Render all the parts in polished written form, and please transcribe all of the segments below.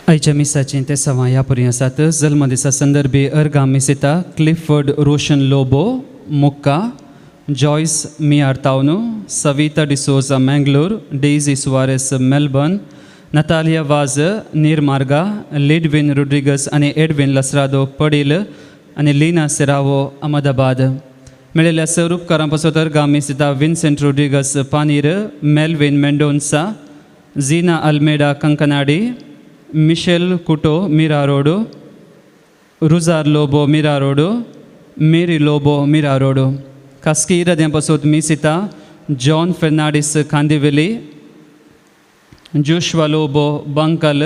आयच्या मिसाचीं ते सवां ह्या परी आसात. जल्मदिसा संदर्भी अर्गां मिसिता क्लिफर्ड रोशन लोबो मुक्का, जॉयस मियार तावनू, Savita D'Souza Mangalore, Daisy Soares Melbourne, Natalia Vaz Neermarga, Lidwin Rodrigues आनी एडविन लसरादो पडील आनी लीना सेरावो अहमदाबाद. मेळिल्ल्या सर उपकारां पासत अर्गां मिसिता Vincent Rodrigues Panir, Melvin Mendonca, Zina Almeida Kankanady, Michelle Couto Mira road, Ruzar Lobo Mira road, Mary Lobo Mira road. खासगी इराद्यां पासत मिसिता John Fernandes Kandivali, Joshua Lobo Bunkal,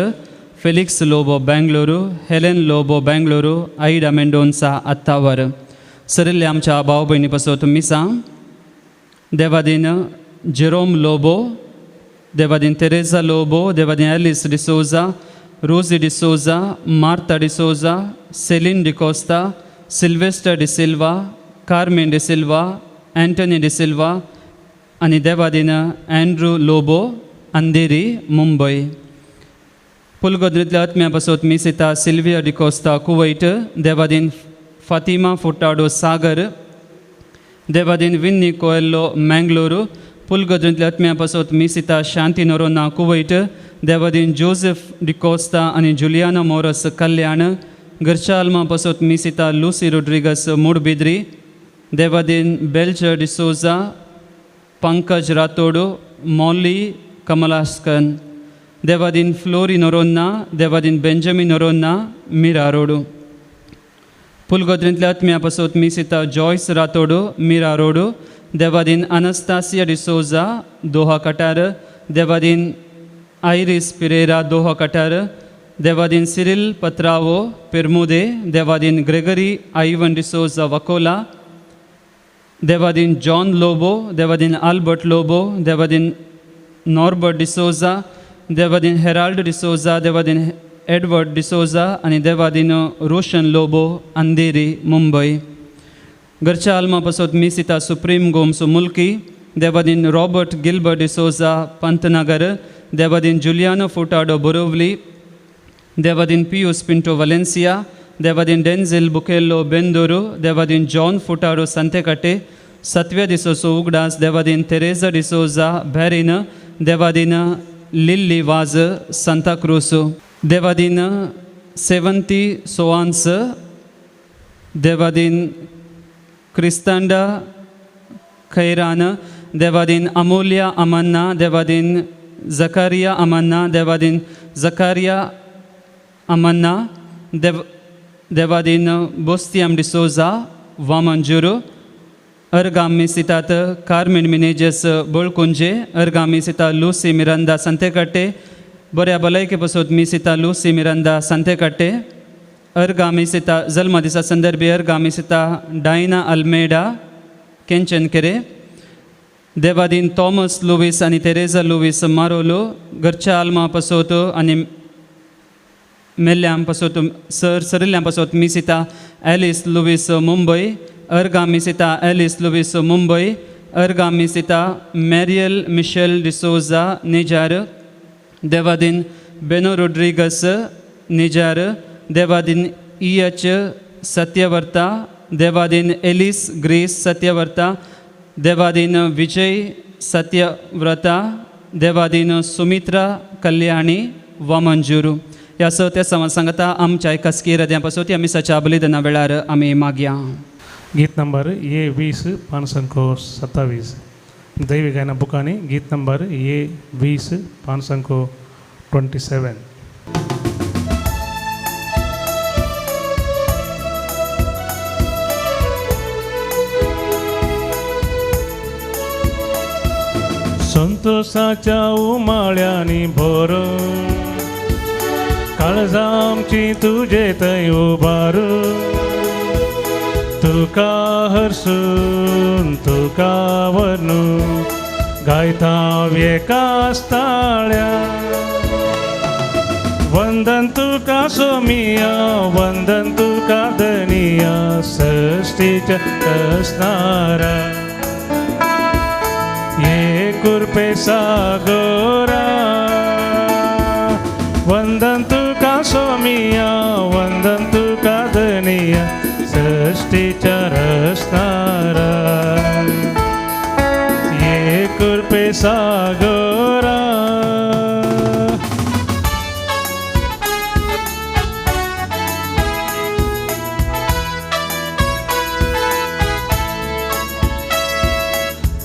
Felix Lobo Bengaluru, Helen Lobo Bengaluru, Ida Mendonsa Attavar. सरिल्ल्या आमच्या भाव भयणी पासत मिसां देवादीन जेरोम लोबो, देवादीन तेरेजा लोबो, देवादीन Alice D'Souza, Rosy D'Souza, Martha D'Souza, Celine D'Costa, Sylvester D'Silva, Carmen D'Silva, Antony D'Silva आनी देवादीन एंड्रू लोबो, अंधेरी मुंबय. पुलगोद्रींतल्या आत्म्या पासत मिसिता सिल्विया डिकोस्ता कुवैट, देवादीन फातिमा फुटाडो सागर, देवादीन विन्नी कोएल्लो मँगलोरू. पुलगद्रींतल्या आत्म्या पासत मिसिता शांती नोरोना कुवैट, देवादीन जोसेफ डिकोस्ता आनी जुलियाना मोरस कल्याण. घरच्या आल्मा पासत मिसिता लुसी रोड्रिगस मुडबिद्री, देवादीन बेल्चर डिसोजा, पंकज रातोड, मॉली कमलास्कन, देवादीन फ्लोरी नोरोन्ना, देवादीन बेंजामीन नोरोन्ना मिरा रोडू. पुलगोद्रींतल्या आत्म्या पासत मिसिता जॉयस रातोडू मिरा रोडू, देवादीन अनस्तासिया डिसोजा दोहा कटार, देवादीन आयरीस पिरेरा दोहा कटार, देवादीन सिरिल पत्रावो पिरमुदे, देवादीन ग्रेगरी आयवन डिसोजा वकोला, देवादीन जॉन लोबो, देवादीन आल्बर्ट लोबो, देवादीन Norbert D'Souza, Devadin Herald D'Souza, Devadin Edward D'Souza आनी देवादीन रोशन लोबो अंधेरी मुंबय. घरच्या आल्मा पासत मिसिता सुप्रीम गोम्स मुल्की, देवादीन रॉबर्ट गिल्बर्ट डिसोजा पंतनगर, देवादीन जुलियानो फुटाडो बोरोवली, देवादीन पियूस पिंटो वलेन्सिया, देवादीन डेन्झिल बुकेल्लो बेंदुरू, देवादीन जॉन फुटाडो संतेकटे. सतव्या दिसोचो उगडास देवादीन तेरेजा डिसोजा बॅरीन, देवादीन लिल्ली वाज सांताक्रूज, देवादीन सेवंती सोआन्स, देवादीन क्रिस्तांडा खैरान, देवादीन अमोलिया अमन्ना, देवादीन जकारिया अमन्ना, देवादीन जकारिया अमन्ना, देवादीन बोस्तियाम डिसोजा वामंजुरू. अर्गामी सितात कार्मेन मिनेजस बोळकुंजे, अर्गामी सिता लुसी मिरांदा संतेकट्टे. बऱ्या भलायके पासत मिसिता लुसी मिरांदा संतेकट्टे. अर्गामी सिता जल्मदिसा संदर्भी अर्गामी सिता डायना अल्मेडा केंचन केरे, देवादीन थॉमस लुवीस आनी तेरेजा लुवीस मारोलो. घरच्या आल्मा पासत आनी मेल्ल्यां पासत सर सरिल्ल्यां पासत मिसिता एलिस लुवीस मुंबय. अर्गा मिसिता एलिस लुवीस मुंबय. अर्गा मिसिता मॅरियल मिशेल डिसोजा निजार, देवादीन बेनो रोड्रिगस निजार, देवादीन ई एच सत्यवर्ता, देवादीन एलिस ग्रेस सत्यवर्ता, देवादीन विजय सत्यव्रता, देवादीन सुमित्रा कल्याणी वामंजुरू. ह्या स त्या समाज सांगता आमच्या खासगी हृदया पासून ह्या मिसाच्या बलिदाना वेळार आमी मागया. गीत नंबर ए 20, पान संख्या 27. दैवी गायना बुकानी गीत नंबर ए 20, पान संख्या 27. संतोषाच्या उमाळ्यांनी भर काळजां आमची तुजे थंय उबार, तुका हरसून तुका वर्णू गायता एकाच ताळ्या. वंदन तुका सोमिया, वंदन तुका धनिया, सृष्टीच्या रचणारा, ये कृपे सागोरा। वंदन तुका सोमिया, वंदन तुका धनिया, सृष्टीच्या रचणारा, ये कृपे सागोरा।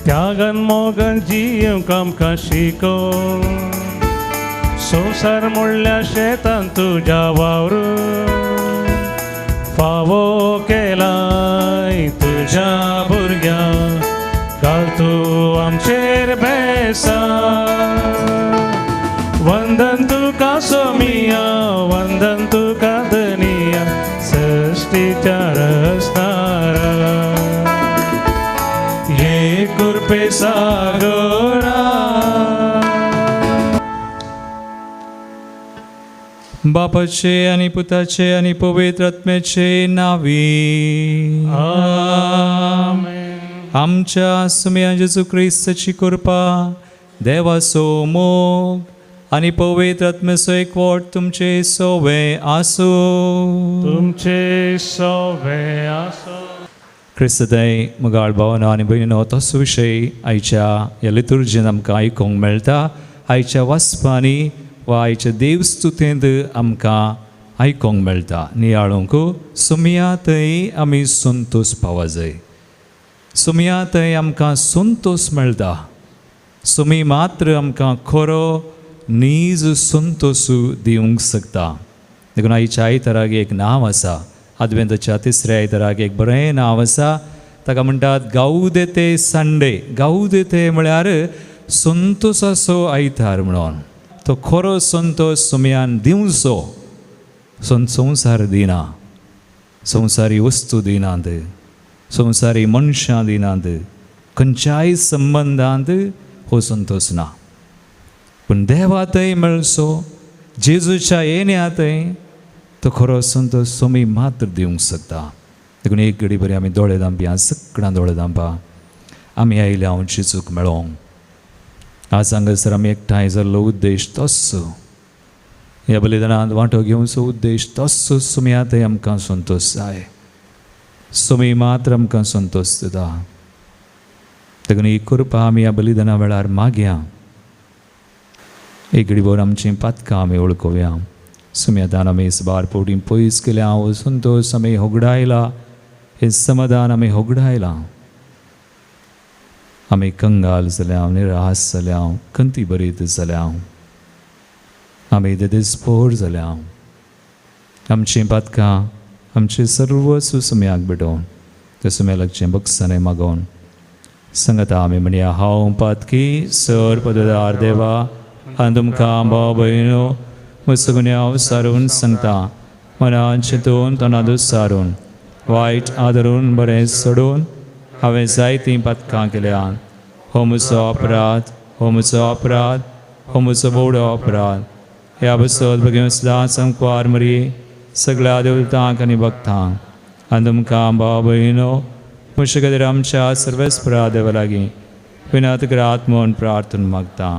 त्यागन मोगन जियूंक आमकां शिको, संवसार म्हणल्या शेतान तुज्या वावरून फावो केलाय तुज्या भुरग्यांक, घाल तूं आमचेर बेसा। वंदन तुका सोमिया, वंदन तुका धनिया, सृष्टीच्या रचणारा, ये कृपे सागोरा। बापाचे आनी पुताचे आनी पवित्र आत्म्याचे नावी आमेन। आमच्या सुम्या जेजू क्रिस्ताची कृपा, देवाचो मोग आनी पवित्र आत्म्याचो एकवट तुमचे सोवे आसूं। तुमचे सोवे आसूं। क्रिस्तय मुगाळ भावना आनी भयणीनो, तसो विशय आयच्या ह्या लितुर्जीन आमकां आयकूंक मेळटा। आयच्या वाचपांनी वा आयच्या देवस्तुतेंत आमकां आयकूंक मेळटा। नियाळूंक सुमया थंय आमी संतोश पावा जाय, सुमया थंय आमकां संतोश मेळटा। सुमी मात्र आमकां खरो नीज संतोश दिवंक शकता। देखून आयच्या आयताराक एक नांव आसा, आदवेंताच्या तिसऱ्या आयताराक एक बरें नांव आसा, ताका म्हणटात गावदेते संडे। गावदेते म्हळ्यार संतोशाचो आयतार म्हणून। तो खरो संतोश सुमयान दिवचो, संवसार दिना, संवसारी वस्तू दिनात, संवसारी मनशां दिनात, खंयच्याय संबंदांत हो संतोश ना। पूण देवा थंय मेळचो, जेजूच्या येण्या थंय तो खरो संतोश सोमी मात्र दिवंक शकता। देखून एक घडी बरी आमी दोळे धांपया, सगळ्यां दोळे धांपा। आमी आयल्या हांव जेजूक मेळोंक। आज हांगासर आमी एकठांय जाल्लो उद्देश तोच, ह्या बलिदानांत वांटो घेवचो उद्देश तोच। सुमया थंय आमकां संतोश जाय, सुमी मात्र आमकां संतोश दिता। देखून ही कृपा आमी ह्या बलिदाना वेळार मागया। एक घडी भर आमचीं पातकां आमी वळखुया। सुमयातान आमी सबार पोटी पयस केल्या, हो संतोश आमी होगडायला, हें समाधान आमी होगडायलां। आमी कंगाल जाल्या, निराश जाल्या, खंती भरीत जाल्या, आमी देदेस्पोर जाल्या। आमचीं पातकां आमचें सर्व सुसम्याक भेटोवन त्या सुम्या लागचें बक्षाणें मागोवन सांगता आमी म्हणया, हांव पातकी सर पददार देवा, आनी तुमकां भाव भयणो म्हजो गुन्यांव सारून सांगता। मनान चिंतून तोंडांत सारून वायट आदरून बरें सोडून हांवें जायतीं पातकां केल्यात। हो म्हजो अपराध, हो म्हजो अपराध, हो म्हजो बोडो अपराध। ह्या बसत भगीन सदां संकवार मरी सगळ्या देवतांक आनी भक्तांक आनी तुमकां भाव भयणो म्हजे खातीर आमच्या सर्वेस्परा देवा लागीं विनत करात म्हूण प्रार्थना मागता।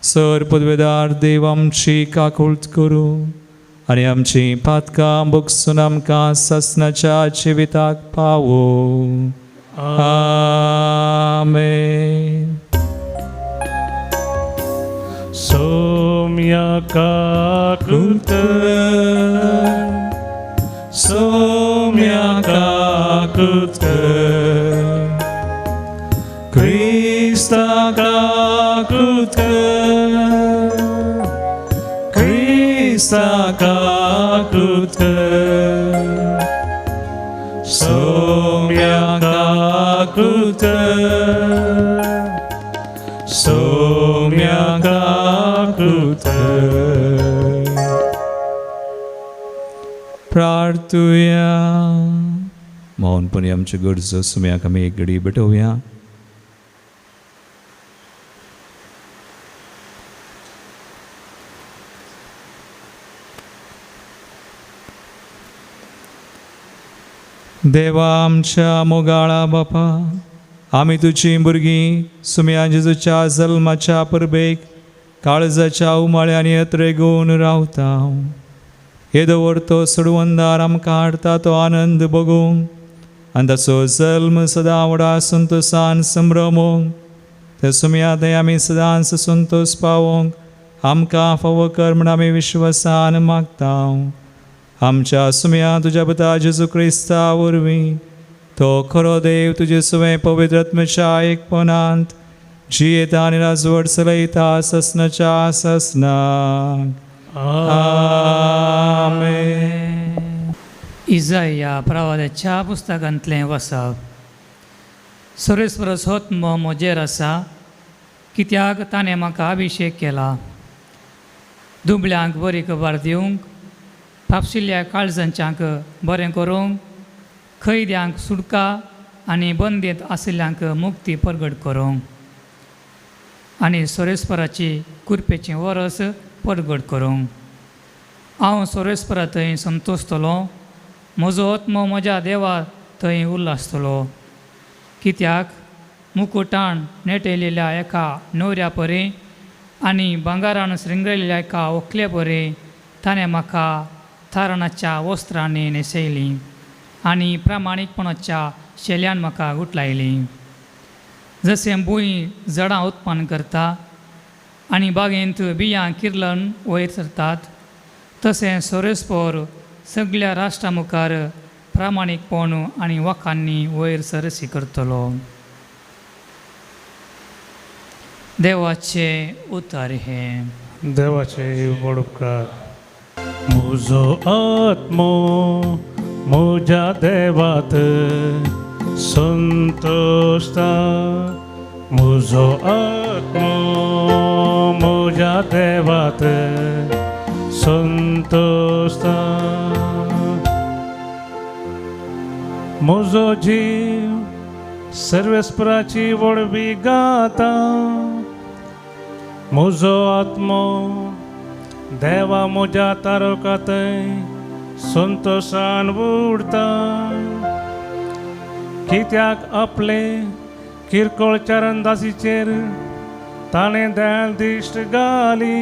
सर पदवेदार देव आमची काकूळट करूं आनी आमची पातकां भोगसून आमकां सासणाच्या जिविताक पावो। आमेन। सोम्या काकुत, सोम्या काकुत, क्रिस्ता काकुत, क्रिस्ता काकुत, सोम्या काकुत, सोम्या काकुत। प्रार्थुया। मौनपणी आमच्यो गरजो सुम्याक आमी एक घडी भेटोवया। देवा आमच्या मोगाळा बापा, आमी तुजी भुरगीं सुम्या जेजूच्या जल्माच्या परबेक काळजाच्या उमाळ्यांनी अत्रेगून रावता. येदो व्हड सोडवंदार आमकां हाडटा तो आनंद भोगूंक आनी ताचो जल्म सदां व्हडा संतोसान संभ्रमूंक, त्या सुम्या थंय आमी सदांच संतोस पावोवंक आमकां फावो कर म्हण आमी विश्वासान मागता. आमच्या सुम्या तुज्या पुता जेजू क्रिस्ता वरवीं, तो खरो देव तुजे सुवें पवित्र आत्म्याच्या एकपणांत जियेता आनी राजवट चलयता ससनाच्या ससनाक. आमेन. इजाया प्रवादाच्या पुस्तकांतलें वसप. सर्वेस्परस होत्म म्हजेर आसा, कित्याक ताणें म्हाका अभिशेक केला दुबळ्यांक बरी खबर दिवंक, फापशिल्ल्या काळजांच्यांक बरें करूंक, खैद्यांक सुटका आनी बंदेंत आशिल्ल्यांक मुक्ती परगट करूंक, आनी सोरेस्पराची कुरपेचें वरस परगट करूंक. हांव सोरेस्परा थंय संतोशतलो, म्हजो आत्मो म्हज्या देवा थंय उल्लासतलो. कित्याक मुकुटान नेटयलेल्या एका न्हवऱ्या परी आनी भांगरान श्रृंगरलेल्या एका व्हंकले परी ताणें म्हाका थारणाच्या वस्त्रांनी न्हेसयली आनी प्रामाणीकपणाच्या शेल्यान म्हाका गुटलायली. जशें भूंय जडां उत्पन्न करता आनी बागेंत बियां किर्लन वयर सरतात, तशें सोरेस्पोर सगळ्या राष्ट्रा मुखार प्रामाणीकपण आनी वाखांनी वयर सरसी करतलो. देवाचें उतर हें. देवाचे व्हड उपकार. म्हजो आत्मो म्हज्या देवात संतोषता, म्हजो आत्मो म्हज्या देवात संतोषता. म्हजो जीव सर्वेस्पराची व्हडवी गाता, म्हजो आत्मो देवा म्हज्या तारकातय संतोशान उडता. कित्याक आपले किरकोळ चरणदासीचेर ताणें दयाळ दिश्ट घाली,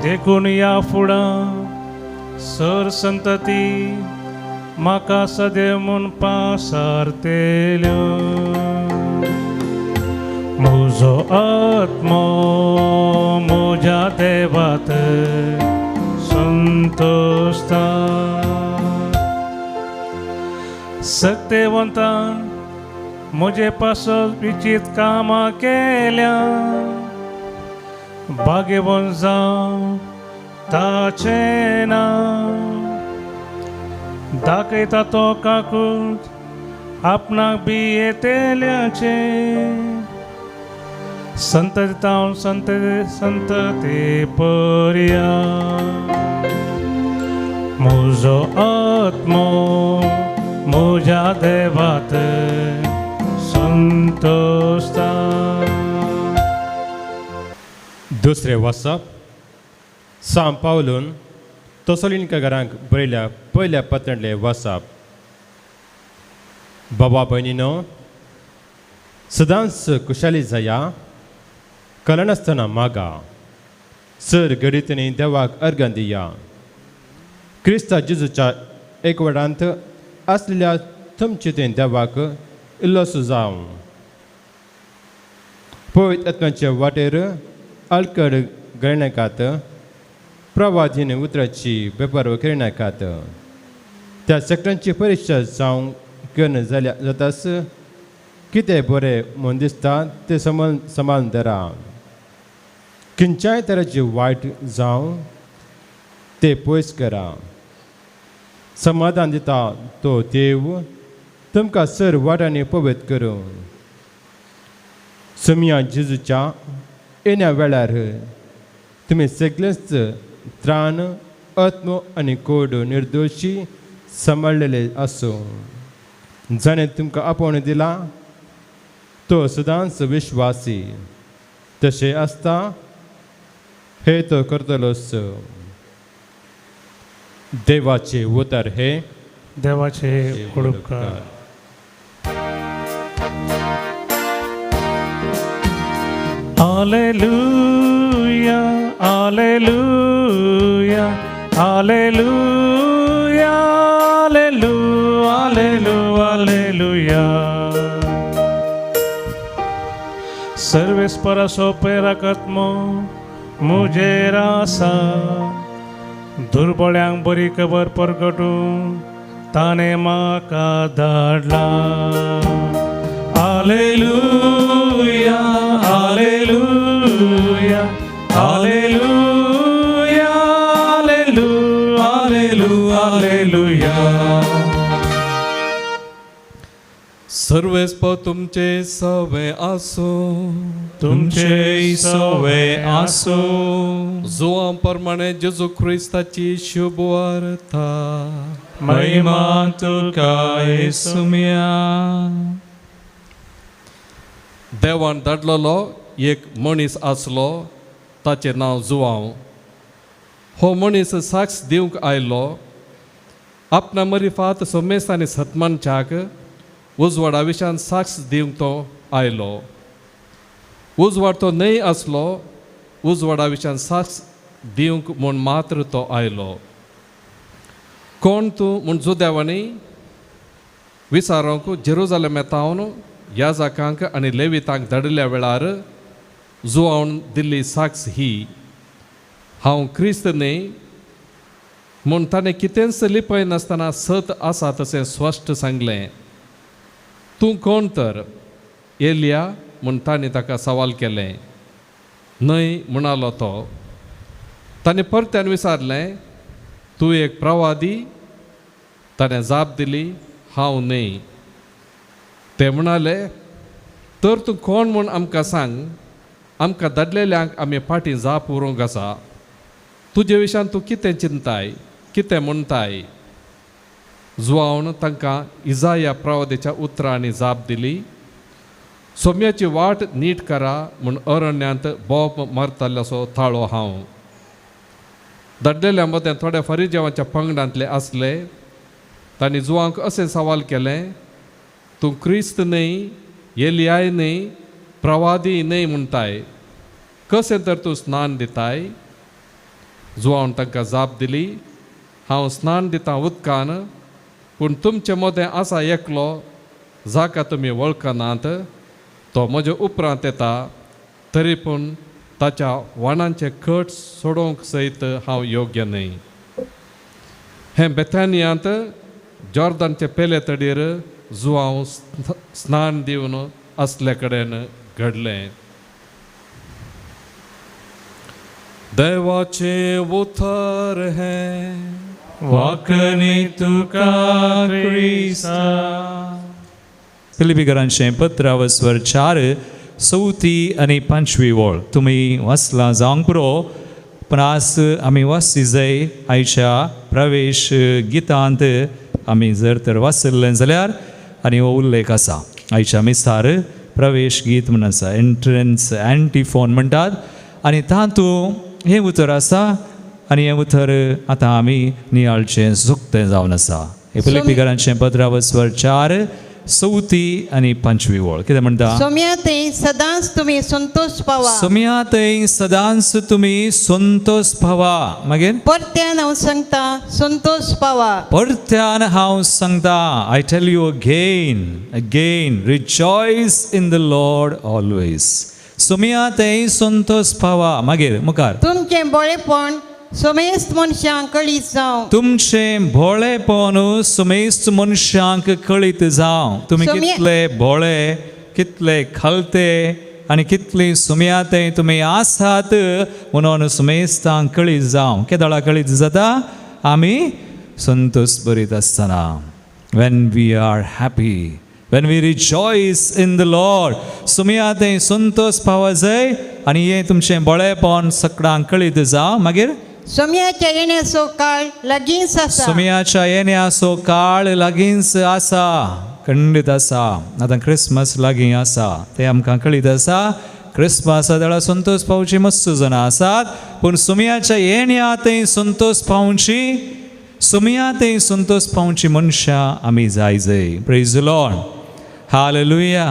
देखून ह्या फुडां सर संतती म्हाका सदैव म्हूण पासारतेल्यो. म्हजो आत्मो म्हज्या देवात संतोषता. सत्यवंतान म्हजे पासत विचीत कामां केल्या, भाग्यवंत जावं ताचें नांव. दाखयता तो काकूट आपणाक बी येतेल्याचें, संतती तावन संतती संतती पर्या. म्हजो आत्मो म्हज्या देवात संतोषता. दुसरें वाचप सांव पावलून तोसोलिनकारांक बरयल्या पयल्या पत्रांतलें वाचप. बाबा भयणीनो, सदांच खुशाली जाया, कळनासतना मागा, सर घडीतनी देवाक अर्गां दिया. क्रिस्ता जेजूच्या एकवटांत आसलेल्या तुमचे तें देवाक इल्लोसो जावं. पवित्र आत्म्याचे वाटेर आलकड घालनाकात, प्रवादीन उतराची बेपारव करनाकात. त्या सगळ्यांची परिक्षा जावंक करून जाल्या जातास कितें बरें म्हूण दिसता तें सांबाळून धरा. खंयच्याय तरेचे वायट जावं ते पयस करा. समाधान दिता तो देव तुमकां सर वाटांनी पवित्र करूं. सुमिया जेजूच्या येण्या वेळार तुमी सगळेच त्राण आत्मो आनी कोड निर्दोशी सांबाळलेले आसूं. जाणें तुमकां आपोवणें दिलां तो सदांच विश्वासी, तशें आसता हे तो करतलोच. देवाचे उतर हे. देवाचे उपकार. Hallelujah, hallelujah, hallelujah, hallelujah, hallelujah. सर्वेस्पराचो प्रेरकात्मो म्हजेर आसा, दुर्बळ्यांक बरी खबर परगटूं ताणें म्हाका धाडला. Hallelujah, hallelujah, hallelujah, hallelujah, hallelujah. सर्वेस्पर तुमचे सवे आसूं. तुमचे सवे आसूं. जुवां प्रमाणे जेजू क्रिस्ताची शुभ वार्ता. महिमा तुका येसुम्या. देवान धाडलेलो एक मनीस आसलो, ताचें नांव जुवांव. हो मनीस साक्ष दिवंक आयलो, आपणा मरिफात सोमेस आनी सतमानच्याक उजवाडा विशयान साक्ष दिवंक तो आयलो. उजवाड तो न्हय आसलो, उजवाडा विशयान साक्ष दिवंक म्हूण मात्र तो आयलो. कोण तूं म्हूण जुदेवांनी विचारूंक जेरुजालेम येतावन याजकांक आनी लेवितांक धाडिल्ल्या वेळार जुवावन दिल्ली साक्ष ही, हांव क्रिस्त न्हय म्हूण ताणें कितेंच लिपय नासतना सत आसा तशें स्पश्ट सांगलें. तूं कोण तर, एलिया म्हूण ताणें ताका सवाल केलें. न्हय म्हणालो तो. ताणें परत्यान विचारलें, तूं एक प्रवादी? ताणें जाप दिली, हांव न्हय. ते म्हणाले, तर तूं कोण म्हूण आमकां सांग, आमकां धाडलेल्यांक आमी फाटीं जाप उरोवंक आसा. तुजे विशयान तूं कितें चिंताय, कितें म्हणटाय? जुवावन तांकां इजाया प्रवादेच्या उतरांनी जाप दिली, सोम्याची वाट नीट करा म्हूण अरण्यांत बोब मारतालो थाळो हांव. धाडलेल्या मदें थोड्या फरिजेवांच्या पंगडांतले आसले. तांणी जुवांक अशें सवाल केलें, तूं क्रिस्त न्हय, एलियाय न्हय, प्रवादी न्हय म्हणटाय, कशें तर तूं स्नान दिताय? जुवान तांकां जाप दिली, हांव स्नान दितां उदकान, पूण तुमचे मदें आसा एकलो जाका तुमी वळखनात, तो म्हजे उपरांत येता, तरी पूण ताच्या वाणांचे कट सोडोवंक सयत हांव योग्य न्हय. हें बेथानियांत जॉर्दनचे पेले तडीर जुवांव स्नान दिवन असले कडेन घडलें. देवाचें उतर हें. वाकणी तुका क्रिस्ता. फिलिपीकरांचें पत्र वस्वर 4 चवथी आनी 5वी वळ तुमी वाचलां जावंक पुरो, पूण आज आमी वाचती जाय आयच्या प्रवेश गितांत आमी जर तर वाचिल्लें जाल्यार आनी हो उल्लेख आसा आयच्या मिसार प्रवेश गीत म्हूण आसा, एंट्रन्स एंटीफोन म्हणटात आनी तातूंत हें उतर आसा आनी हें उतर आतां आमी नियाळचें सुकतें जावन आसा. हे फिलिपीकरांचें पत्र वस्वर 4 चवथी आनी 5वी वळ कितें म्हणटा? सोम्यातय सदांच तुमी संतोष पावा. सोम्यातय सदांच तुमी संतोष पावा. मागीर परत्यान हांव सांगता संतोष पावा. परत्यान हांव सांगता, I tell you again again, rejoice in the Lord always. सोम्यातय Santosh पावा. मागीर मुखार तुमचें बळेपण सोमेस्त मनशांक कळीत जावं. तुमचें भोळेपण सुमेस्त मनशांक कळीत जावं. तुमी कितले भोळे, कितले खालते आनी कितली सुमयाते तुमी आसात म्हणून सुमेस्तांक कळीत जावं. केदळा कळीत जाता? आमी संतोष बरीत आसतना, when we are happy, when we rejoice in the Lord. सुमयाते Santosh पावा जाय आनी हें तुमचें बळेपण सगळ्यांक कळीत जावं. मागीर सोम्याच्या येण्याचो काळ लागींच आसा. सोम्याच्या येण्याचो काळ लागींच आसा, खंडीत आसा. आतां क्रिसमस लागीं आसा, तें आमकां कळीत आसा. क्रिसमस वेळार संतोष पावची मस्त जाणां आसात, पूण सोम्याच्या येण्या थंय संतोष पावची सोमया तें संतोष पावची मनशां आमी जाय जय. Praise Lord, hallelujah.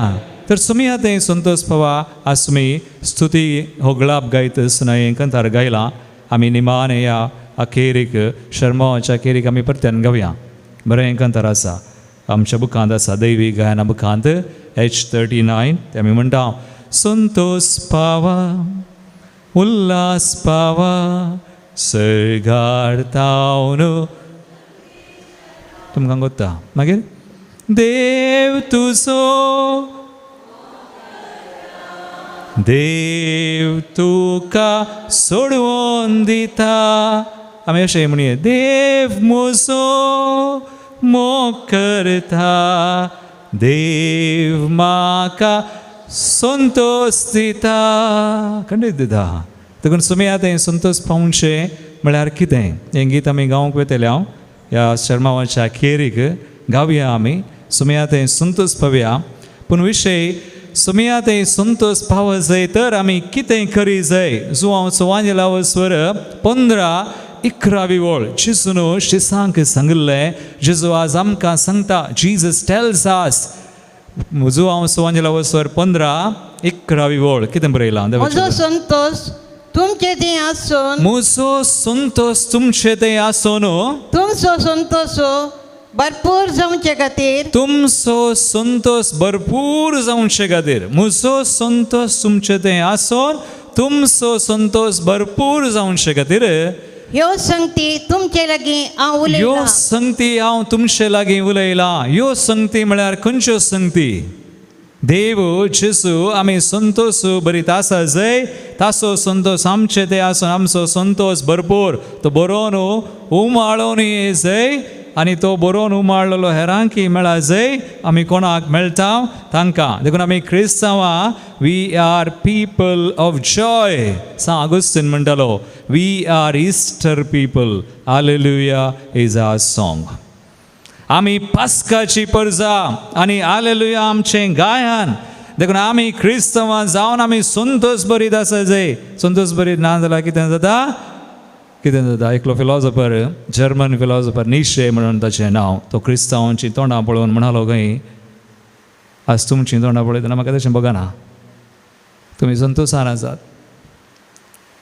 तर सोमया तें संतोष पावा. आज तुमी स्तुती होगळाप गायत आसतना हें कंतार गायलां. आमी निमान ह्या अखेरीक शर्माच्या अखेरीक आमी परत्यान गावया. बरें हें कंतार आसा आमच्या बुकांत आसा, दैवी गायना बुकांत H39. ते आमी म्हणटा, संतोष पावा उल्हास पावा सर्गार तावन तुमकां गोत्ता. मागीर देव तुजो देव तुका सोडवून दिता. आमी अशें म्हणये, देव म्हजो मोग करता, देव म्हाका संतोष दिता, खंडीत दिता. देखून सुमया तें संतोष पावचें म्हळ्यार कितें, हें गीत आमी गावंक वयतले. हांव ह्या शर्मावाच्या खेरीक गावया आमी, सुमया तें संतोष पावया. पूण विशय सुमया तें संतोष पाव जाय तर आमी कितें करी जाय. जुवांव सुवांजेला स्वर 15 11वी वळ जेजून शिसांक सांगिल्लें. जेजू आज आमकां सांगता, जीजस टेल्स आस. जुवांव सुवांजेला स्वर 15 11वी वळ कितें बरयलां? म्हजो संतोष तुमचे थंय आसून, म्हजो संतोष तुमचे ते आसून, तुमचो संतोष भरपूर जावचे खातीर, तुमचो संतोष भरपूर जावचे खातीर. म्हजो संतोष तुमचे ते आसून तुमचो संतोष भरपूर जावचे खातीर ह्यो संगती तुमचे लागीं हांव ह्यो उलयलां. संगती हांव तुमचे लागीं उलयलां. ह्यो संगती म्हळ्यार खंयच्यो संगती? देव जेजू आमी संतोष बरीत आसा जय तासो संतोष आमचे ते आसून आमचो संतोष भरपूर तो बरोवन उमाळोन ये जय आनी तो बरोवन उमाळलेलो हेरांकी मेळा जय आमी कोणाक मेळटा तांकां. देखून आमी क्रिस्तांवां, we are people of joy. San Agostinho म्हणटालो, we are Easter people, Alleluia is our song. आमी पास्काची परजा आनी आलेलुया आमचें गायन. देखून आमी क्रिस्तांवां जावन आमी संतोष बरीत आसा जय. संतोष बरीत ना जाल्यार कितें जाता? कितें जाता? एकलो फिलॉसॉफर, जर्मन फिलॉसॉफर, निशे म्हणून ताचें नांव, तो क्रिस्तांवांची तोंडां पळोवन म्हणालो खंय, आज तुमचीं तोंडां पळयतना म्हाका तशें बगना, तुमी संतोशान आसात,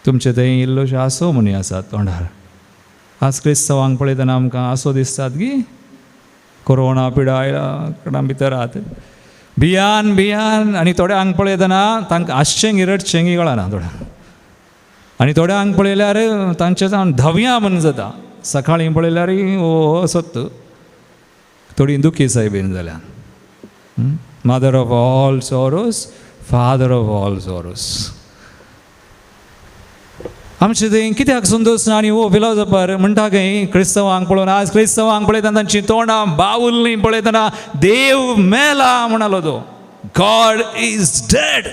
तुमचें थंय इल्लोशें आसो म्हणून आसात तोंडार. आज क्रिस्तांवांक पळयतना आमकां आसो दिसतात की कोरोना पिडा आयला कडा भितर आहात भियान भियान. आनी थोड्यांक पळयतना तांकां हांसचें रडचें कळना थोड्यांक, आनी थोड्यांक पळयल्यार तांचें जावन धवया म्हण जाता. सकाळीं पळयल्यार ओ सत्त थोडीं दुखी सायबीन जाल्यार. Mother of all sorrows, father of all sorrows. आमचे थंय कित्याक संतोश ना? आनी हो फिलॉसॉफर म्हणटा खंय क्रिस्तांवांक पळोवन, आज क्रिस्तांवांक पळयतना तांची तोंडां बावुल्लीं पळयतना देव मेला म्हणालो तो, God is dead.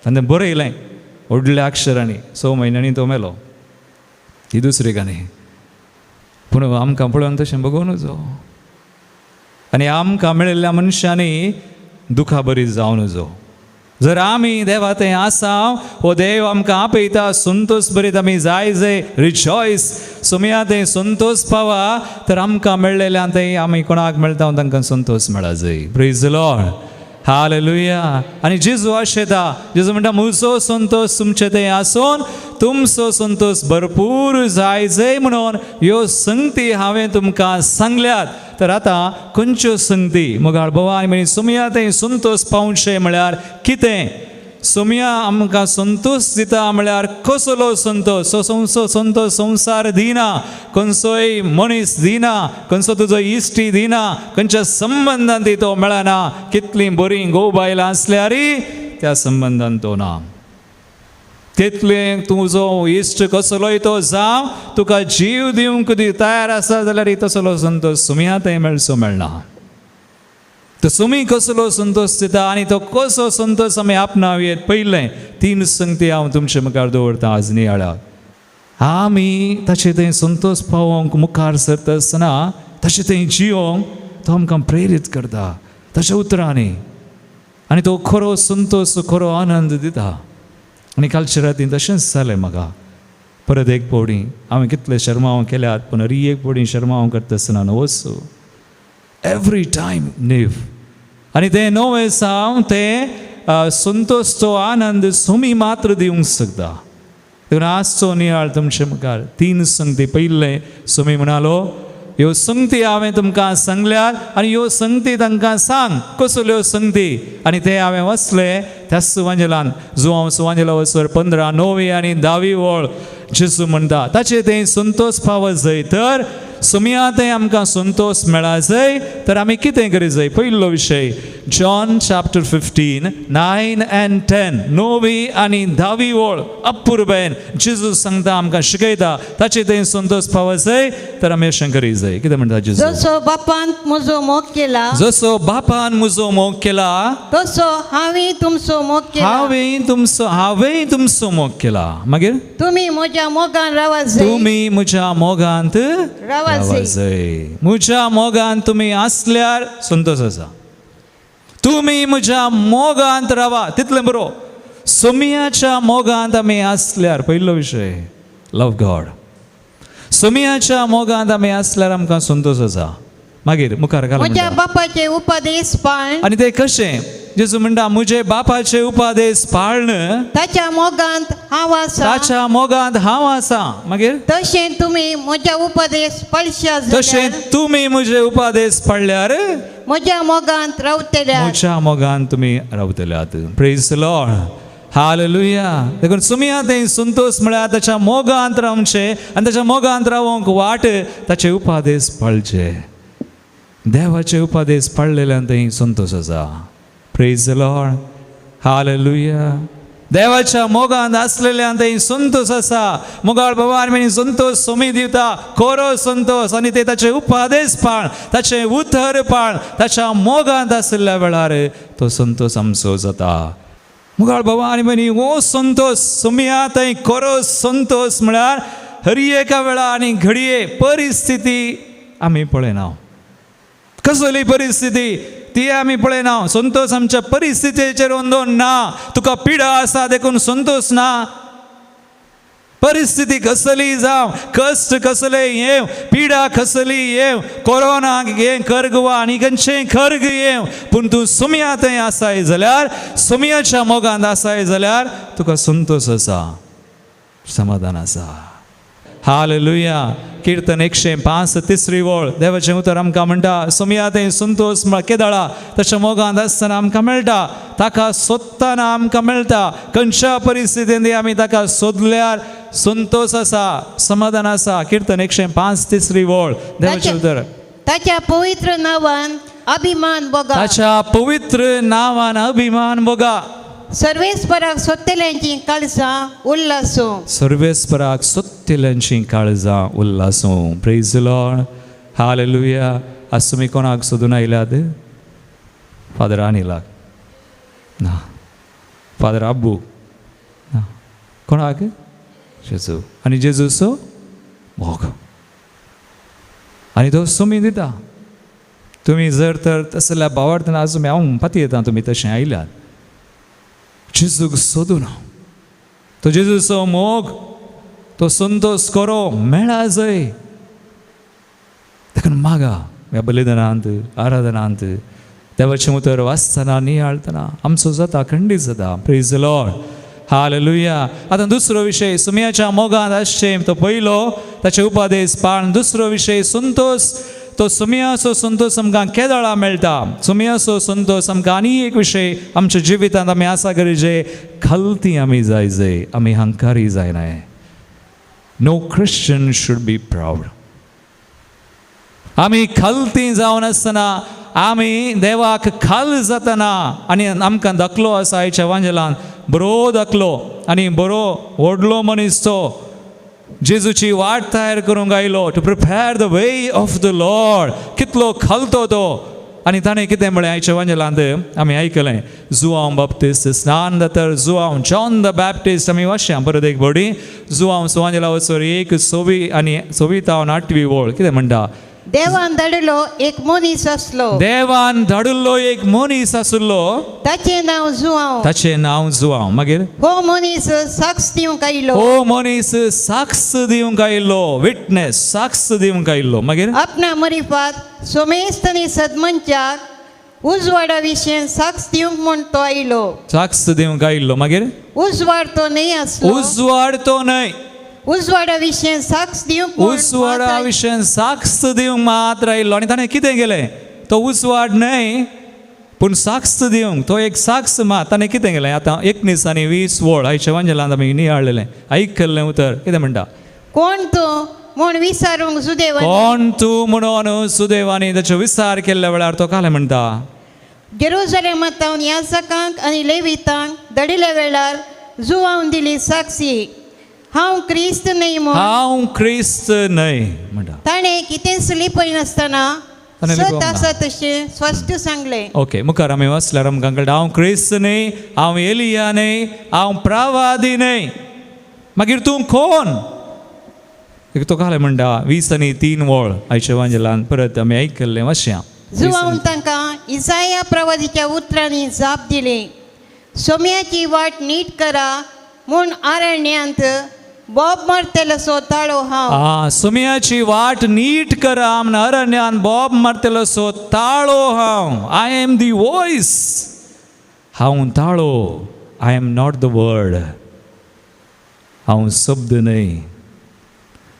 आनी तें बरयलें व्हडल्या अक्षरांनी. 6 म्हयन्यांनी तो मेलो, ही दुसरी काणी. पूण आमकां पळोवन तशें बगोवं नजो आनी आमकां मेळिल्ल्या मनशांनी दुखा बरी जावं नजो. जर आमी देवा थंय आसा, हो देव आमकां आपयता, संतोष बरीत आमी जाय जय, रिजॉयस सोमया थंय संतोष पावा तर आमकां मेळ्ळेल्या थंय आमी कोणाक मेळटा तांकां संतोष मेळा जय. Praise Lord, hallelujah. आनी जेजू आशेता, जेजू म्हणटा, म्हजो संतोष तुमचे थंय आसून तुमचो संतोष भरपूर जाय जय म्हणून ह्यो संगती हांवें तुमकां सांगल्यात. तर आतां खंयच्यो संगती मुगाळ भोवा आनी सोमया थंय संतोष पावचें म्हळ्यार कितें? सोमया आमकां संतोष दिता म्हळ्यार कसलो संतोष? सो संतोष संवसार दिना, खंयचोय मनीस दिना, खंयचो तुजो इश्टी दिना, खंयच्या संबंदान ती तो मेळना. कितलीं बरीं घोव बायलां आसल्यार त्या संबंदान तो ना. तितलें तुजो इश्ट कसलोय तो जावं, तुका जीव दिवंक तयार आसा जाल्यार तसलो संतोष सुमया थंय मेळचो मेळना. तर सुमी कसलो संतोष दिता आनी तो कसो संतोष आमी आपणावयेत? पयलें 3 संगती हांव तुमचे मुखार दवरतां आज नियाळाक. आमी ताचे थंय संतोष पावोवंक मुखार सरता आसतना ताचे थंय जियोंक तो आमकां प्रेरीत करता ताच्या उतरांनी, आनी तो खरो संतोष खरो आनंद दिता. आनी कालच्या रातीन तशेंच जालें म्हाका. परत एक पवडी हांवें कितले शर्मांव केल्यात पूण हरी एक पवडी शर्मांव करता आसतना नवोसो एवरी टायम नीव आनी तें नवें सावन तें संतोश तो आनंद सुमी मात्र दिवंक शकता. देखून आजचो नियाळ तुमचे मुखार तीन संगती. पयलें सुमी म्हणालो ह्यो संगती हांवें तुमकां सांगल्यात आनी ह्यो संगती तांकां सांग. कसल्यो संगती? आनी ते हांवें वाचलें त्याच सुवांजेलान जुवांव सुवांजेला वचर 15 णवी आनी 10वी वळ जेजू म्हणटा ताचे तें संतोश पावत जाय तर सुमया तें आमकां संतोश मेळा जाय तर आमी कितें करी जाय. पयलो विशय जॉन चॅप्टर 15 9 आनी 10 णवी आनी 10वी वळ अपुरबेन जेजू सांगता आमकां शिकयता ताचे तें संतोश पावत जाय तर आमी अशें करी जाय. कितें म्हणटा जेजू? जसो बापान म्हजो मोग केला जसो बापान म्हजो मोग केला तसो हांवें तुमचो मोग केला हांवें तुमचो मोग केला. मागीर तुमी म्हज्या मोगान रावात जाय तुमी म्हज्या मोगांत रावात जाय. म्हज्या मोगान तुमी आसल्यार संतोश आसा. तुमी म्हज्या मोगांत रावा तितलें बरो. सोमियाच्या मोगांत आमी आसल्यार पयलो विशय लव गॉड. सोमियाच्या मोगांत आमी आसल्यार आमकां संतोश आसा. मागीर मुखार घाल म्हज्या बापाचे उपदेश पाळ आनी ते कशें जेजू म्हणटा म्हजे बापाचे उपदेश पाळण ताच्या मोगांत हांव आसा ताच्या मोगांत हांव आसा. मागीर तशें तुमी म्हज्या उपदेश पाळशात तशें तुमी म्हजे उपदेश पाळल्यार म्हज्या मोगांत रावतल्यात म्हज्या मोगांत तुमी रावतल्यात. Praise the Lord hallelujah. देखून सुमया तें संतोश म्हळ्यार ताच्या मोगांत रावचें आनी ताच्या मोगांत रावंक वाट ताचे उपदेश पाळचे. देवाचे उपदेश पाळलेल्यान थंय संतोश आसा. Praise the Lord hallelujah. देवाच्या मोगांत आसलेल्यान थंय संतोश आसा. मोगाळ बाबा आनी संतोश सोमी दिता कोरो संतोश आनी ते ताचे उपदेश पाळ ताचें उतर पाळ ताच्या मोगांत आशिल्ल्या वेळार तो संतोश आमचो जाता. मोगाळ बाबा आनी भयणी हो संतोश सोमया थंय कोरो संतोश म्हळ्यार हर एका वेळा आनी घडये परिस्थिती आमी पळयना. कसली परिस्थिती ती आमी पळयना. संतोश आमच्या परिस्थितीचेर अंदोन ना. तुका पिडा आसा देखून संतोश ना. परिस्थिती कसली जावं कश्ट कसले येवं पिडा कसली येवं कोरोना हें कर्ग वा आनी खंयचें खर्ग येवं पूण तूं सुमया थंय आसाय जाल्यार सुमयाच्या मोगांत आसाय जाल्यार तुका संतोश आसा समाधान आसा. हालेलुया. किर्तन 105 तिसरी वळ देवाचें उतर आमकां म्हणटा सोमया तें संतोश केदाळा तशें मोगांत आसतना आमकां मेळटा. ताका सोदतना आमकां मेळटा. खंयच्या परिस्थितींत आमी ताका सोदल्यार संतोश आसा समाधान आसा. किर्तन 105 तिसरी वळ देवाचें उतर ताच्या पवित्र नांवान अभिमान बोगा ताच्या पवित्र नांवान अभिमान बोगा. सर्वेस्पराक सोदतल्यांची काळजां उल्लासूं सर्वेस्पराक सोदतल्यांची काळजां उल्लासूं. Praise the Lord hallelujah. आज तुमी कोणाक सोदून आयल्यात? फादर अनिलाक ना, फादर आब्बू ना, कोणाक? जेजू. आनी जेजूचो मोग आनी तो सुमी दिता. तुमी जर तर तसल्या भावार्थान आज तुमी हांव पातयेता तुमी तशें आयल्यात जेजूक सोदून तो जेजूचो मोग तो संतोश करो मेळा जय. देखून मागा ह्या बलिदानांत आराधनांत देवाचें उतर वाचतना नियाळतना आमचो जाता खंडीत जाता. Praise the Lord hallelujah. आतां दुसरो विशय सुमयाच्या मोगांत आसचें तो पयलो ताचे उपदेश पाळण. दुसरो विशय संतोश. तो सुमयाचो संतोश आमकां केदळा मेळटा. सुमयाचो संतोश आमकां आनी एक विशय आमच्या जिवितांत आमी आसा गरजे खालती आमी जाय जाय आमी हंकारी जायनाय. No Christian should be proud. आमी खालती जावन आसतना आमी देवाक खाल जातना आनी आमकां दाखलो आसा आयच्या वांजेलान बरो दाखलो आनी बरो व्हडलो मनीस तो जेजूची वाट तयार करूंक आयलो to prepare the way of the Lord. कितलो खालतो तो आनी ताणें कितें म्हळें आयच्या वांजेलांत आमी आयकलें जुआंव बाप्तिस्त स्नान दातर जुआंव जॉन the Baptist आमी वाचया परत एक बडी जुआंव सुवांजेला वचर 1 सवी आनी 26 आठवी वळ कितें म्हणटा देवान धाडिल्लो एक मनीस आसलो. देवान धाडिल्लो एक मनीस आसलो. ताचें नांव जुआंव. ताचें नांव जुआंव. मागीर? हो मनीस साक्ष दिवंक आयलो. हो मनीस साक्ष दिवंक आयिल्लो, विटनेस, साक्ष दिवंक आयिल्लो. मागीर? आपणा मरिफात सोमेस्त आनी सदमनच्याक उजवाडा विशीं साक्ष दिवंक म्हूण तो आयलो. साक्ष दिवंक आयिल्लो. मागीर? उजवाड तो न्हय आसलो. उजवाड तो न्हय. उजवाडा विशीं साक्ष दिवंक म्हूण उजवाडा मात्र- विशीं साक्ष दिवंक मात्र आयिल्लो. आनी ताणें कितें केलें? तो उजवाड न्हय पूण साक्ष दिवंक, तो एक साक्ष मात. ताणें कितें केलें? आतां 19 आनी 20 वळ आयच्या वांजेलांत आमी नियाळलेलें, आयकल्लें उतर कितें म्हणटा? कोण तूं म्हूण विचारूंक जुदेवान कोण तूं म्हणून सुदैवानी ताचो विचार केल्ल्या वेळार तो कालें म्हणटा? जेरुजलेमांत याजकांक आनी लेवितांक धाडिल्ल्या वेळार जुवावन दिली साक्षी, हांव क्रिस्त न्हय म्हूण. हांव क्रिस्त न्हय म्हणटा. ताणें कितेंच लिपयनासतना ताणें सत लिपोवंक ना. आसा तशें स्पश्ट सांगलें. ओके, मुखार आमी वाचल्यार आमकां कळटा, हांव क्रिस्त न्हय, हांव एलिया न्हय, हांव प्रवादी न्हय, मागीर तूं कोण? एक तो कालें म्हणटा? 20 आनी 3 वळ आयच्या वांजेलान परत आमी आयकल्लें वाचया. जुवावन तांकां इसाया प्रवादीच्या उतरांनी जाप दिली, सोम्याची वाट नीट करा म्हूण आरण्यांत बोब मारतलोसो ताळो हांव. आ, सुम्याची वाट नीट करा म्हण अरण्यान बोब मारतलो सो ताळो हांव. I am the voice. हांव ताळो. I am not the word. हांव शब्द न्हय.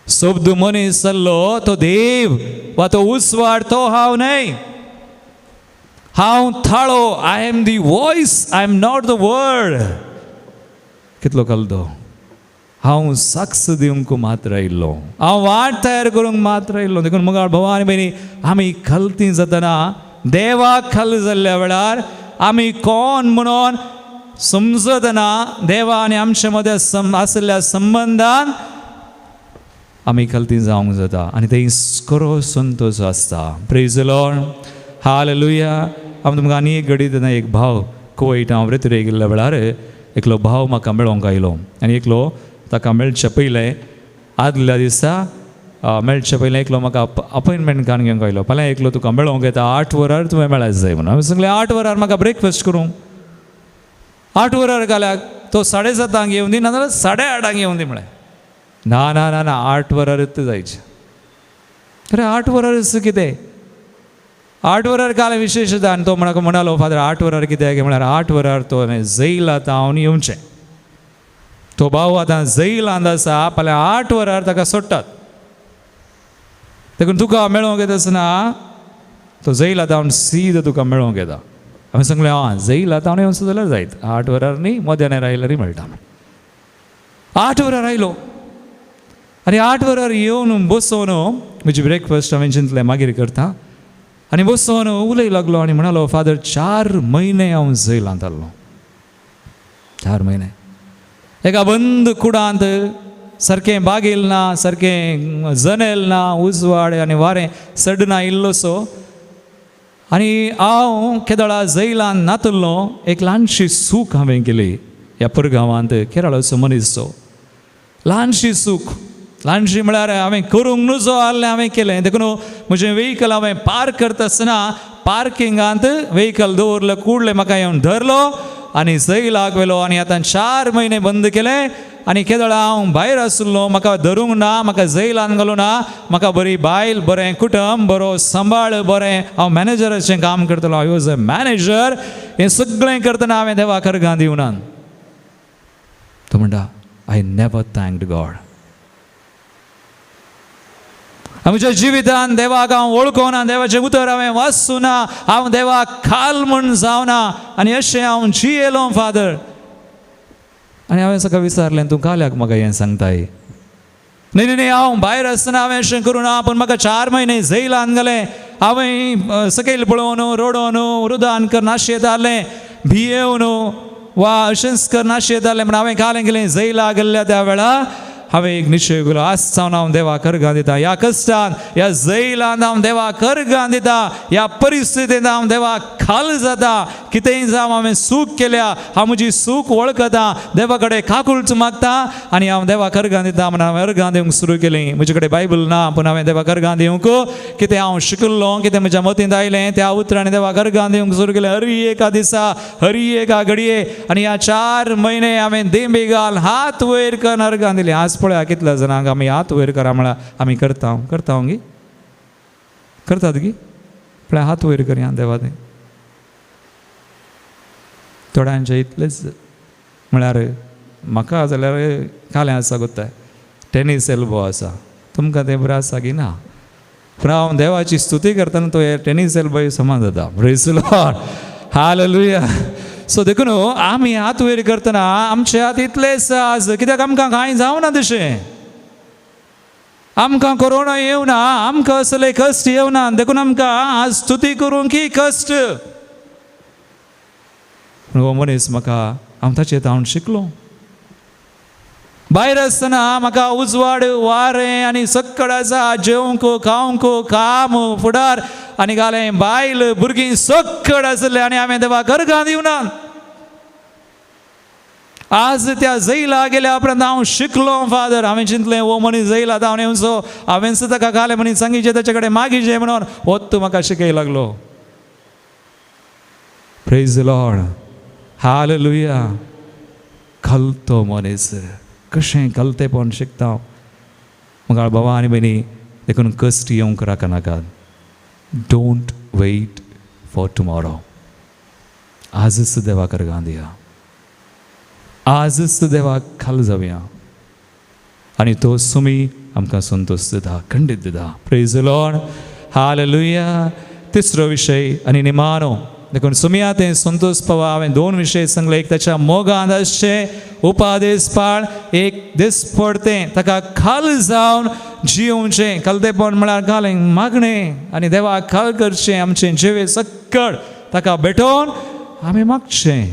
शब्द मनीस जाल्लो तो देव वा तो उजवाड, तो हांव न्हय. हांव थाळो. I am the voice, I am not the word. कितलो कल्दो. हांव साक्ष दिवंक मात्र आयिल्लो, हांव वाट तयार करूंक मात्र आयिल्लो. देखून मुखार भाव आनी भयणी, आमी खलती जातना, देवाक खल जाल्ल्या वेळार, आमी कोण म्हणून समजतना, देवा आनी आमचे मदें आशिल्ल्या संबंदान आमी खलती जावंक जाता आनी ते खरो संतोश आसता. Praise Lord, hallelujah. हांव तुमकां आनी एक घडी तेन्ना एक भाव कुवैट हांव रेतुरे गेल्ल्या वेळार एकलो भाव म्हाका मेळोंक आयलो आनी एकलो ताका मेळचे पयलें आदल्या दिसा मेळचे पयलें एकलो म्हाका अपॉयंटमेंट काडून घेवंक आयलो. फाल्यां एकलो तुका मेळोंक येता, 8 वरार तुवें मेळत जाय म्हणून. हांवें सांगलें 8 वरार म्हाका ब्रेकफास्ट करूंक. 8 वरार घाल्याक तो 7:30 येवन दी, नाजाल्यार 8:30 येवन दी म्हळें. ना ना ना ना, 8 वरारच जायचें. अरे 8 वरारच कितें? 8 वरार काल विशेश आनी तो म्हाका म्हणालो, फादर 8 वरार कित्याक? म्हळ्यार 8 वरार तो जैल आतां हांव येवचें. तो भाव आतां जैलांत आसा, फाल्यां 8 वरार ताका सोडटात. देखून तुका मेळोंक येता आसतना तो जैल आतां हांव सीद तुका मेळोंक येता. हांवें सांगलें आं, जैल आतां हांव येवचो जाल्यार जायत, 8 वरार न्ही, मध्यान आयल्यारय मेळटा. 8 वरार आयलो आनी 8 वरार येवन बसोवन म्हजी ब्रेकफास्ट हांवें चिंतलें मागीर करता आनी बसोवन उलय लागलो आनी म्हणालो, फादर 4 म्हयने हांव जैलांत आसलो. 4 म्हयने एका बंद कुडांत, सारकें बागेल ना, सारकें जनेल ना, उजवाड आनी वारें सडना इल्लोसो. आनी हांव केदळा जैलान नातल्लो एक ल्हानशी सूख हांवें केली ह्या परगांवांत, केरळाचो मनीस. ल्हानशी सूख, ल्हानशी म्हळ्यार हांवें करूंक नुजो आहलें हांवें केलें. देखून म्हजें व्हेकल हांवें पार्क करता आसतना पार्किंगांत व्हेकल दवरलें, कुडलें म्हाका येवन धरलो आनी जैलाक व्हेलो आनी आतां 4 म्हयने बंद केले. आनी केदळा हांव भायर आशिल्लो, म्हाका धरूंक ना, म्हाका जैलान घालूं ना, म्हाका बरी बायल, बरें कुटुंब, बरो सांबाळ, बरें हांव मॅनेजराचें काम करतलो, I was a manager. हें सगळें करतना हांवें देवा करगां दिवना. तो म्हणटा, I never thanked God. म्हज्या जिवितान देवाक हांव वळखोना, देवाचें उतर हांवें वाचूं ना, हांव देवाक खाल म्हूण जावना आनी अशें हांव जियेलो फादर. आनी हांवें सगळें विचारलें, तूं काल्याक म्हाका हें सांगताय? न्ही न्ही न्ही, हांव भायर आसतना हांवें अशें करूं ना, पूण म्हाका 4 म्हयने जैलान घालें. हांवें सकयल पळोवन रडोवन रुदान करनाशें जालें, भियेवन वा अशेंच करनाशें जालें. म्हण हांवें कालें केलें, जैला गेल्ल्या त्या वेळार हांवें एक निश्चय केलो, आज सावन हांव देवाक अर्गां दिता, ह्या कश्टान ह्या जैलान हांव देवाक अर्गां दिता, ह्या परिस्थितींत हांव देवाक खाल जाता, कितेंय जावं हांवें सूख केल्या, हांव म्हजी सूख वळखता, देवा कडेन काकूळच मागता आनी हांव देवाक अर्गां दिता म्हण हांवें अर्गां दिवंक सुरू केलीं. म्हजे कडेन बायबल ना पूण हांवें देवाक अर्गां दिवंक कितें हांव शिकिल्लो, कितें म्हज्या मतींत आयलें त्या उतरांनी देवाक अर्गां दिवंक सुरू केलें. हरी एका दिसा, हरी एका घडये, आनी ह्या 4 म्हयने हांवें देंबी घाल हात वयर करून अर्गां दिलीं. आज पळया कितल्या जाणांक आमी हात वयर करा म्हळ्यार आमी करता, करता गी, करतात गी, पळया हात वयर करया देवा तें. थोड्यांचे इतलेच म्हळ्यार म्हाका जाल्यार कालें आसा गोत्ताय टेनीस एल्बो आसा, तुमकां तें बरें आसा की ना, पूण हांव देवाची स्तुती करतना तो हे टेनीस एल्बो समान जाता. Praise Lord, hallelujah. सो देखून आमी हात वयर करतना आमचे हात इतलेच आज, कित्याक आमकां कांय जावना तशें, आमकां कोरोना येवना, आमकां असले कश्ट येवना, देखून आमकां आज स्तुती करूंक की कश्ट. पूण हो मनीस म्हाका हांव ताचेर हांव शिकलो. भायर आसतना म्हाका उजवाड वारें आनी सक्कड आसा, जेवंक खावंक काम फुडार आनी घालें बायल भुरगीं सक्कड आसलें आनी हांवें देवाक अर्गां दिवना. आज त्या जैला गेल्या उपरांत हांव शिकलो फादर, हांवें चिंतलें हो मनीस जैला हांव येवचो, हांवें ताका घालें मनीस सांगीचें ताचे कडेन मागीचें म्हणून हो तूं म्हाका शिकय लागलो. Praise Lord, hallelujah. कलतो मनीस कशें कलतेपण शिकता. म्हाका बाबा आनी भयणी देखून कश्ट येवंक राखनाकात. Don't wait for tomorrow. आजच देवाक अर्गां दिया, आजच देवाक खाल जावया आनी तो सुमी आमकां संतोश दिता, खंडीत दिता. Praise Lord, hallelujah. तिसरो विशय आनी निमाणो, देखून सुमया तें संतोष पावा. हांवें 2 विशय सांगले, एक ताच्या मोगान आसचें उपादेस पाळ, एक दिसपडतें ताका खाल जावन जियोवचें. खालतेपण म्हळ्यार घालें मागणें आनी देवाक खाल करचें, आमचें जिवे सक्कड ताका भेटोवन आमी मागचें.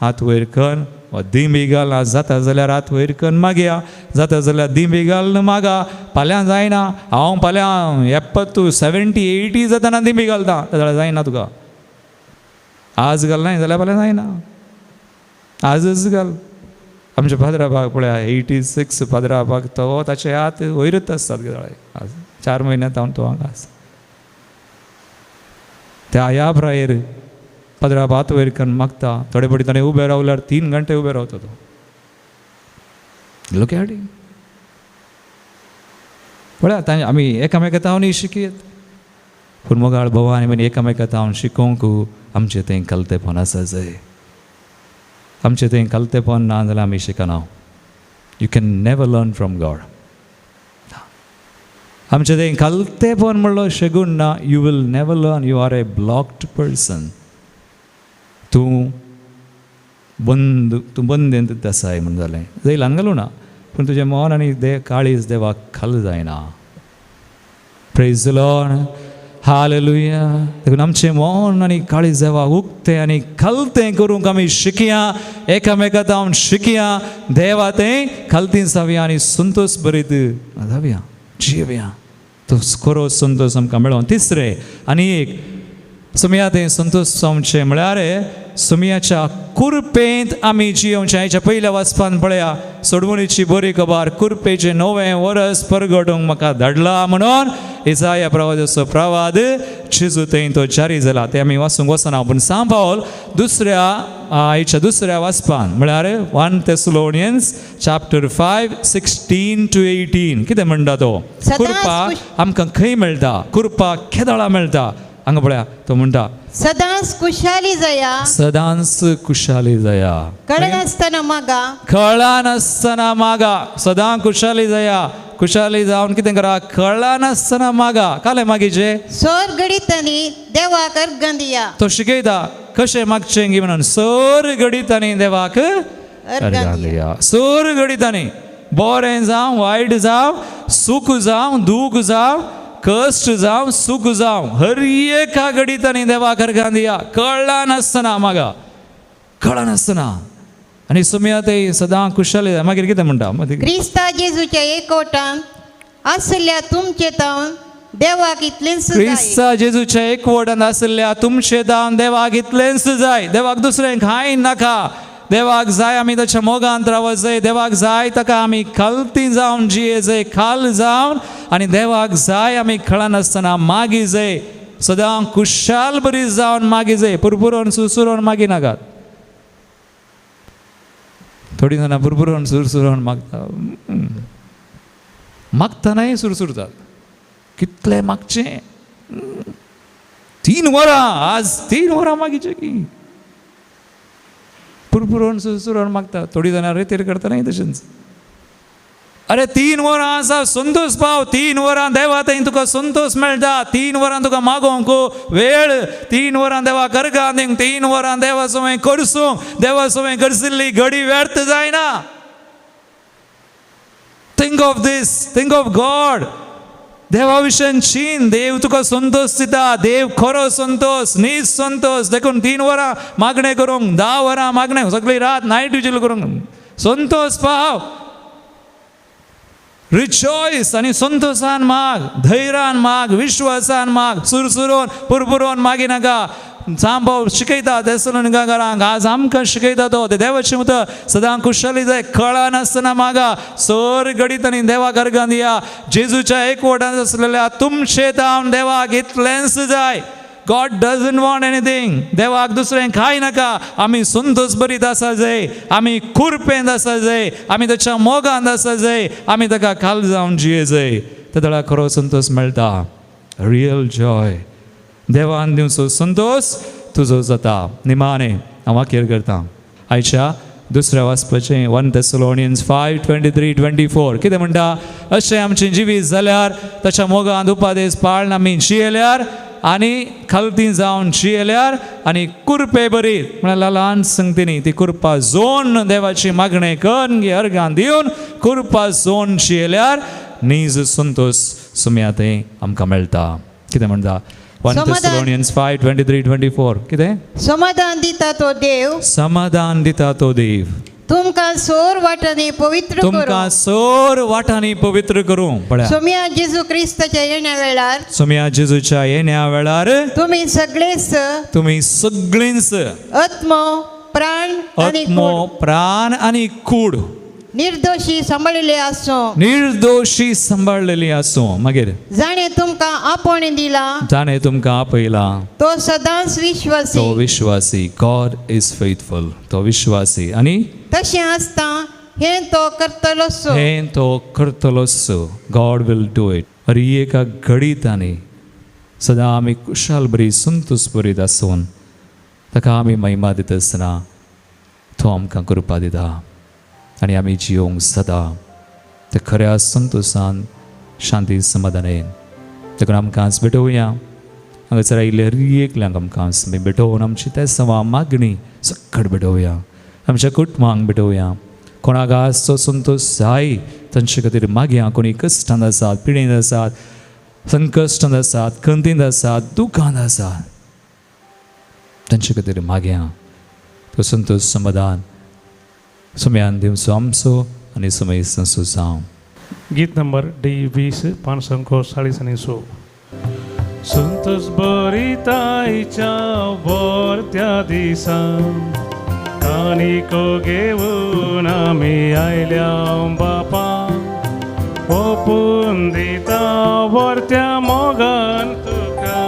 हात वयर कर वा दिंबी घाल, आज जाता जाल्यार हात वयर करून मागया, जाता जाल्यार दिंबी घाल मागा. फाल्यां जायना, हांव फाल्यां एप्पत 70-80 जाताना दिंबी घालता, जाल्यार जायना तुका. आज घाल नाय जाल्यार फाल्यां जायना, आजच घाल. आमच्या पाद्रा पळया 86 पाद्रा बाग तो ताचे हात वयरच आसतात गजाळे. आज 4 म्हयन्यांत हांव तो हांगा आसा. त्या ह्या प्रायेर पाद्रा हात वयर करून मागता, थोडे फावटी ताणें उबे रावल्यार 3 घंटे उबे रावता तो. लोक हाडी पळया तांचे आमी एकामेका तावनी शिकयत, पूण मोगाळ भोवा आनी भयणी एकामेका तावन शिकोवंक आमचें तें कलतेपण आसा जाय. आमचें तें कलतेपण ना जाल्यार आमी शिकना. You can never learn from God. आमचें तें कलतेपण म्हणलो शेगूण ना, you will never learn. You are a blocked person. तूं बंद, तूं बंदेंत आसाय म्हण जालें जैलान घालूं ना, पूण तुजें मन आनी दे काळीज देवाक खाल जायना. Praise Lord, hallelujah. देखून आमचें मन आनी काळीज देवाक उक्तें आनी खालतें करूंक आमी शिकया, एकामेका जावन शिकया, देवा तें खालती जावया आनी संतोष बरीत जावया, जिवया. तो खरो संतोष आमकां मेळोन. तिसरें आनी एक सुमया तें संतोष जावचें म्हळ्यार सुमयाच्या कुरपेंत आमी जियोवचें. हाच्या पयल्या वाचपान पळया, सोडवणीची बरी खबर कुरपेचें 9वें वरस परगटूंक म्हाका धाडला म्हणून इजाया प्रवादाचो प्रवाद जेजू थंय तो जारी जाला. तें आमी वाचूंक वचना, पूण सांव पावल दुसऱ्या आयच्या दुसऱ्या वाचपान म्हळ्यार 1 Thessalonians chapter 5 16-18 कितें म्हणटा तो? कुरपा आमकां खंय मेळटा, कुरपा केदळा मेळटा. हांगा पळया तो म्हणटा सदांच कुशाली जाया, सदांच कुशाली जाया, कळनासतना मागा, कळनासतना मागा, सदां कुशाली जाया. कुशाली जावन कितें करा, कळनासतना मागा. कालें मागीचे सोर घडीतांनी देवाक अर्गां दिया. तो शिकयता कशें मागचें गी म्हणून, सोर घडीतांनी देवाक अर्गां दिया. सोर घडीतांनी, बरें जावं वायट जावं, सूख जावं दूख जावं, कश्ट जावं सूख जावं, हर एका घडीतांनी देवाक अर्गां दिया, कळनासतना मागा, कळनासतना. आनी सोमया ते सदां खुशाली जाय. मागीर कितें म्हणटा? क्रिस्ता जेजूच्या एकवटान आसल्या तुमचे तावन देवाक इतलेंच जाय. क्रिस्ता जेजूच्या एकवटान आसल्या तुमचे तावन देवाक इतलेंच जाय. देवाक दुसरें कांय नाका. देवाक जाय आमी ताच्या मोगांत रावत जाय. देवाक जाय ताका आमी खालती जावन जिये जाय, खाल जावन. आनी देवाक जाय आमी खळनासतना मागी जाय, सदां खुशाल बरी जावन मागी जाय. पुरपुरोन सुरसुरोन मागी नाकात. थोडीं जाणां पुरपुरोन सुरसुरोन मागता, मागतनाय सुरसुरतात. कितलें मागचें? 3 वरां, आज 3 वरां मागीचें की पुरपुरोन सुरसुरोन मागता. थोडीं जाणां रेतीर करतनाय तशेंच. अरे 3 वरां आसा संतोष पाव. 3 वरां देवा थंय तुका संतोष मेळटा. 3 वरां तुका मागोंक वेळ. 3 वरां देवा करगा दिवंक. 3 वरां देवा सवय करसूंक. देवा सवय करसिल्ली घडी व्यर्थ जायना. Think of this, think of God. देवा विशयन चीन. देव तुका संतोष दिता. देव खरो संतोष, नीज संतोष. देखून 3 वरां मागणें करूंक, 10 वरां मागणें, सगळी रात नायट विजील करूंक संतोष पाव. रिजॉयस आनी संतोषान माग, धैर्यान माग, विश्वासान माग. सुरसुरोन पुरपुरोन मागी नाका. जांबो शिकयता तेसलोनिकारांक, आज आमकां शिकयता तो. ते देवाचें उतर सदां खुशाली जाय. कळनासतना मागा, सर घडीत आनी देवाक अर्गां दिया. जेजूच्या एकवटान आसलेल्या तुमचे तावन देवाक इतलेंच जाय. God doesn't want anything. देवाक दुसरें कांय नाका. आमी संतोष बरीत आसा जाय, आमी कुरपेंत आसा जाय, आमी ताच्या मोगांत आसा जाय, आमी ताका खाल जावन जिये जाय. त्या वेळार खरो संतोष मेळटा, रियल जॉय. देवान दिवचो संतोष तुजो जाता. निमाणे हांव वाक्यर करता आयच्या दुसऱ्या वाचपाचें 1 Thessalonians 5:23-24 कितें म्हणटा? अशें आमचें जिवीत जाल्यार ताच्या मोगांत उपादेस पाळन आमी जियेल्यार आनी खालती जावन जियेल्यार आनी कुरपे बरी म्हळ्यार ल्हान संगतीनी ती कुरपा जोन देवाची मागणें करून अर्गां दिवन कुरपा जोन जियेल्यार नीज संतोष सुमया थंय आमकां मेळटा. कितें म्हणटा? 1 Thessalonians 5:23-24 कितें? समाधान दिता तो देव, समाधान दिता तो देव तुमकां सोर वाटांनी पवित्र करूं, तुमकां सोर वाटांनी पवित्र करूं. पळया, सोम्या जेजू क्रिस्ताच्या येण्या वेळार, सोम्या जेजूच्या येण्या वेळार तुमी सगळेच, तुमी सगळींच आत्मो प्राण आनी आत्मो प्राण आनी कूड निर्दोशी सांबाळिल्ले आसूं, निर्दोशी सांबाळलेली आसूं. मागीर जाणें तुमकां आपोवणें दिलां, जाणें तुमकां आपयलां तो सदांच विश्वासी, तो विश्वासी. गॉड is faithful, तो विश्वासी. आनी तशें आसता हें तो करतलोच, हें तो करतलोच. गॉड will do it. अरे एका घडीत आनी सदां आमी कुशाल बरी संतोष बरीत आसून ताका आमी महिमा दिता आसतना तो आमकां कृपा दिता आनी आमी जियोंक सदां ते खऱ्या संतोषान शांती समाधानान. देखून आमकां आज भेटोवया. हांगासर आयिल्ले हर एकल्यांक आमकां आज आमी भेटोवन आमची ते सवा मागणी सकट भेटोवया, आमच्या कुटुंबांक भेटोवया. कोणाक आज तो संतोष जाय तांचे खातीर मागया. कोणी कश्टांत आसात, पिडेंत आसात, संकश्टांत आसात, खंतींत आसात, दुखांत आसात, तांचे खातीर मागया. तो संतोष समाधान सुम्यान दिवचो आमचो आनी समय संसो जावं. गीत नंबर डी 20 540 आनी 100. संतोष बरी ताईच्या वर्त्या दिसा कानिको घेवन आमी आयल्या बापा, ओपून दिता वर्त्या मोगान तुका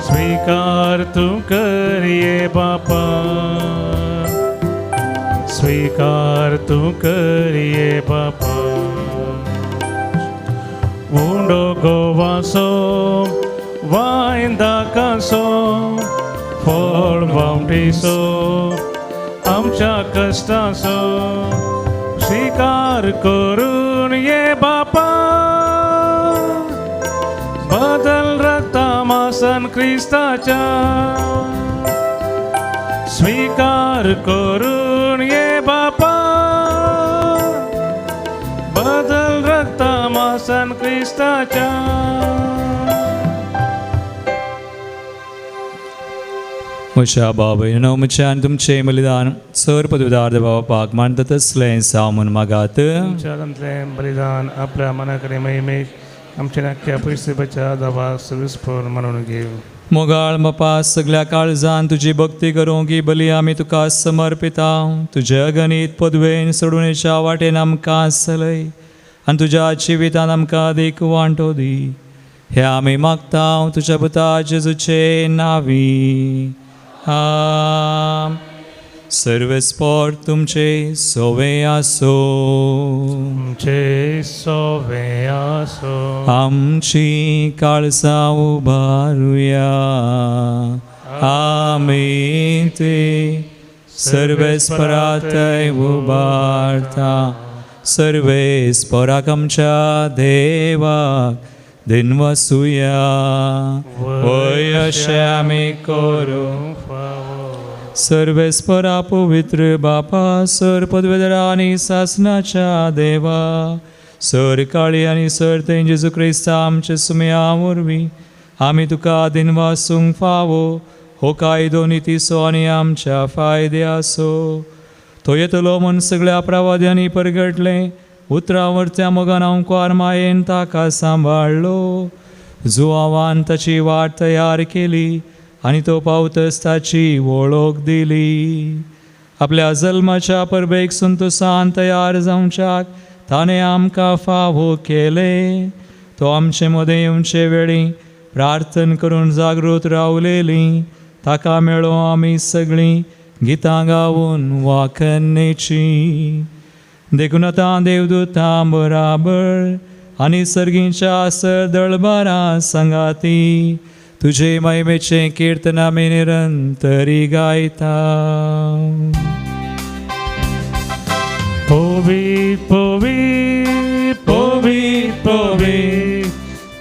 स्वीकार तूं करये बापा, स्वीकार तूं करये बापा. उंडो गोवासो वायन दाकासो फळ बावटीसो आमच्या कश्टासो स्वीकार करून ये बापा, बदल रक्ता मासन क्रिस्ताच्या स्वीकार करून ये बापा, बदल रक्ता मासन क्रिस्ताच्या. म्हज्या बाबयनो म्हज्या आनी तुमचें बलिदान सर पदवीदार बापाक मानता तसलें जावं म्हूण मागात. तुमच्या हातांतलें बलिदान आपल्या मना कडेन महिमेक आमच्या नाक्या पयशे बच्या दबा सविस्पर म्हणून घेव. मोगाळ बापा, सगळ्या काळजान तुजी भक्ती करूंक ही बली आमी तुका समर्पिता. तुज्या अगणीत पदवेन सोडूनेच्या वाटेन आमकां चलय आनी तुज्या जिवितान आमकां देख वांटो दी. हे आमी मागता तुज्या पुता जेजूचे नांवी. आमेन. सर्वेस्पोर तुमचे सोवे आसो. तुमचे सोवे आसो. आमची काळजां उबारुया. आमी ते सर्वेस्परातय उबारता. सर्वेस्पराक आमच्या देवाक दिनवासुया. वय अशें आमी करूं. सर्वेस्परा पवित्र बापा, सर पदवेदरा आनी सासनाच्या देवा, सर काळी आनी सर थंय जेजू क्रिस्ता आमचे सुमया वरवीं आमी तुका दिनवासूंक फावो हो कायदो नितीचो आनी आमच्या फायद्याचो. तो येतलो म्हूण सगळ्या प्रवाद्यांनी परगटलें उतरां वरत्या मोगान अंकुर मायेन ताका सांबाळ्ळो. जुवावान ताची वाट तयार केली आनी तो पावतच ताची वळख दिली. आपल्या जल्माच्या परबेक संतोसान तयार जावच्याक ताणें आमकां फावो केलें. तो आमचे मदें येवचे वेळी प्रार्थन करून जागृत रावलेली ताका मेळो आमी सगळीं गितां गावन वाखन्नेची. देखून आतां देवदूतां बराबर आनी सर्गींच्या सरदळबारां सांगाती तुजे महिमेचें किर्तन आमी निरंतरी गायता. पवित्र पवित्र पवित्र पवित्र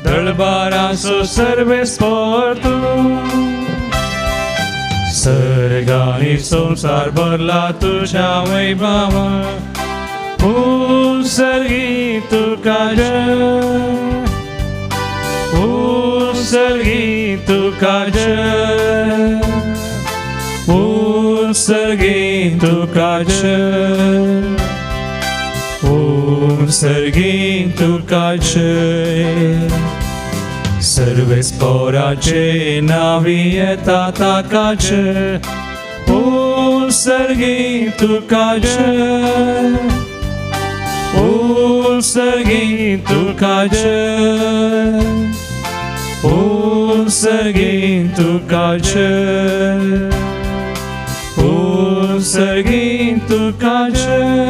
दळबाराचो सर्वेस्पर तूं, सर्गांनी संवसार भरला तुज्या वैभवान. उत्सर्गी तुका जय, उत्सर्गी तुका जय, उत्सर्गी तुका जय, उत्सर्गी तुका जय. सर्वेस्पराचे नावी येता ताका जय, उत्सर्गी तुका जय, उत्सर्गी तुका जय, उत्सर्गी तुका जय, उत्सर्गी तुका जय.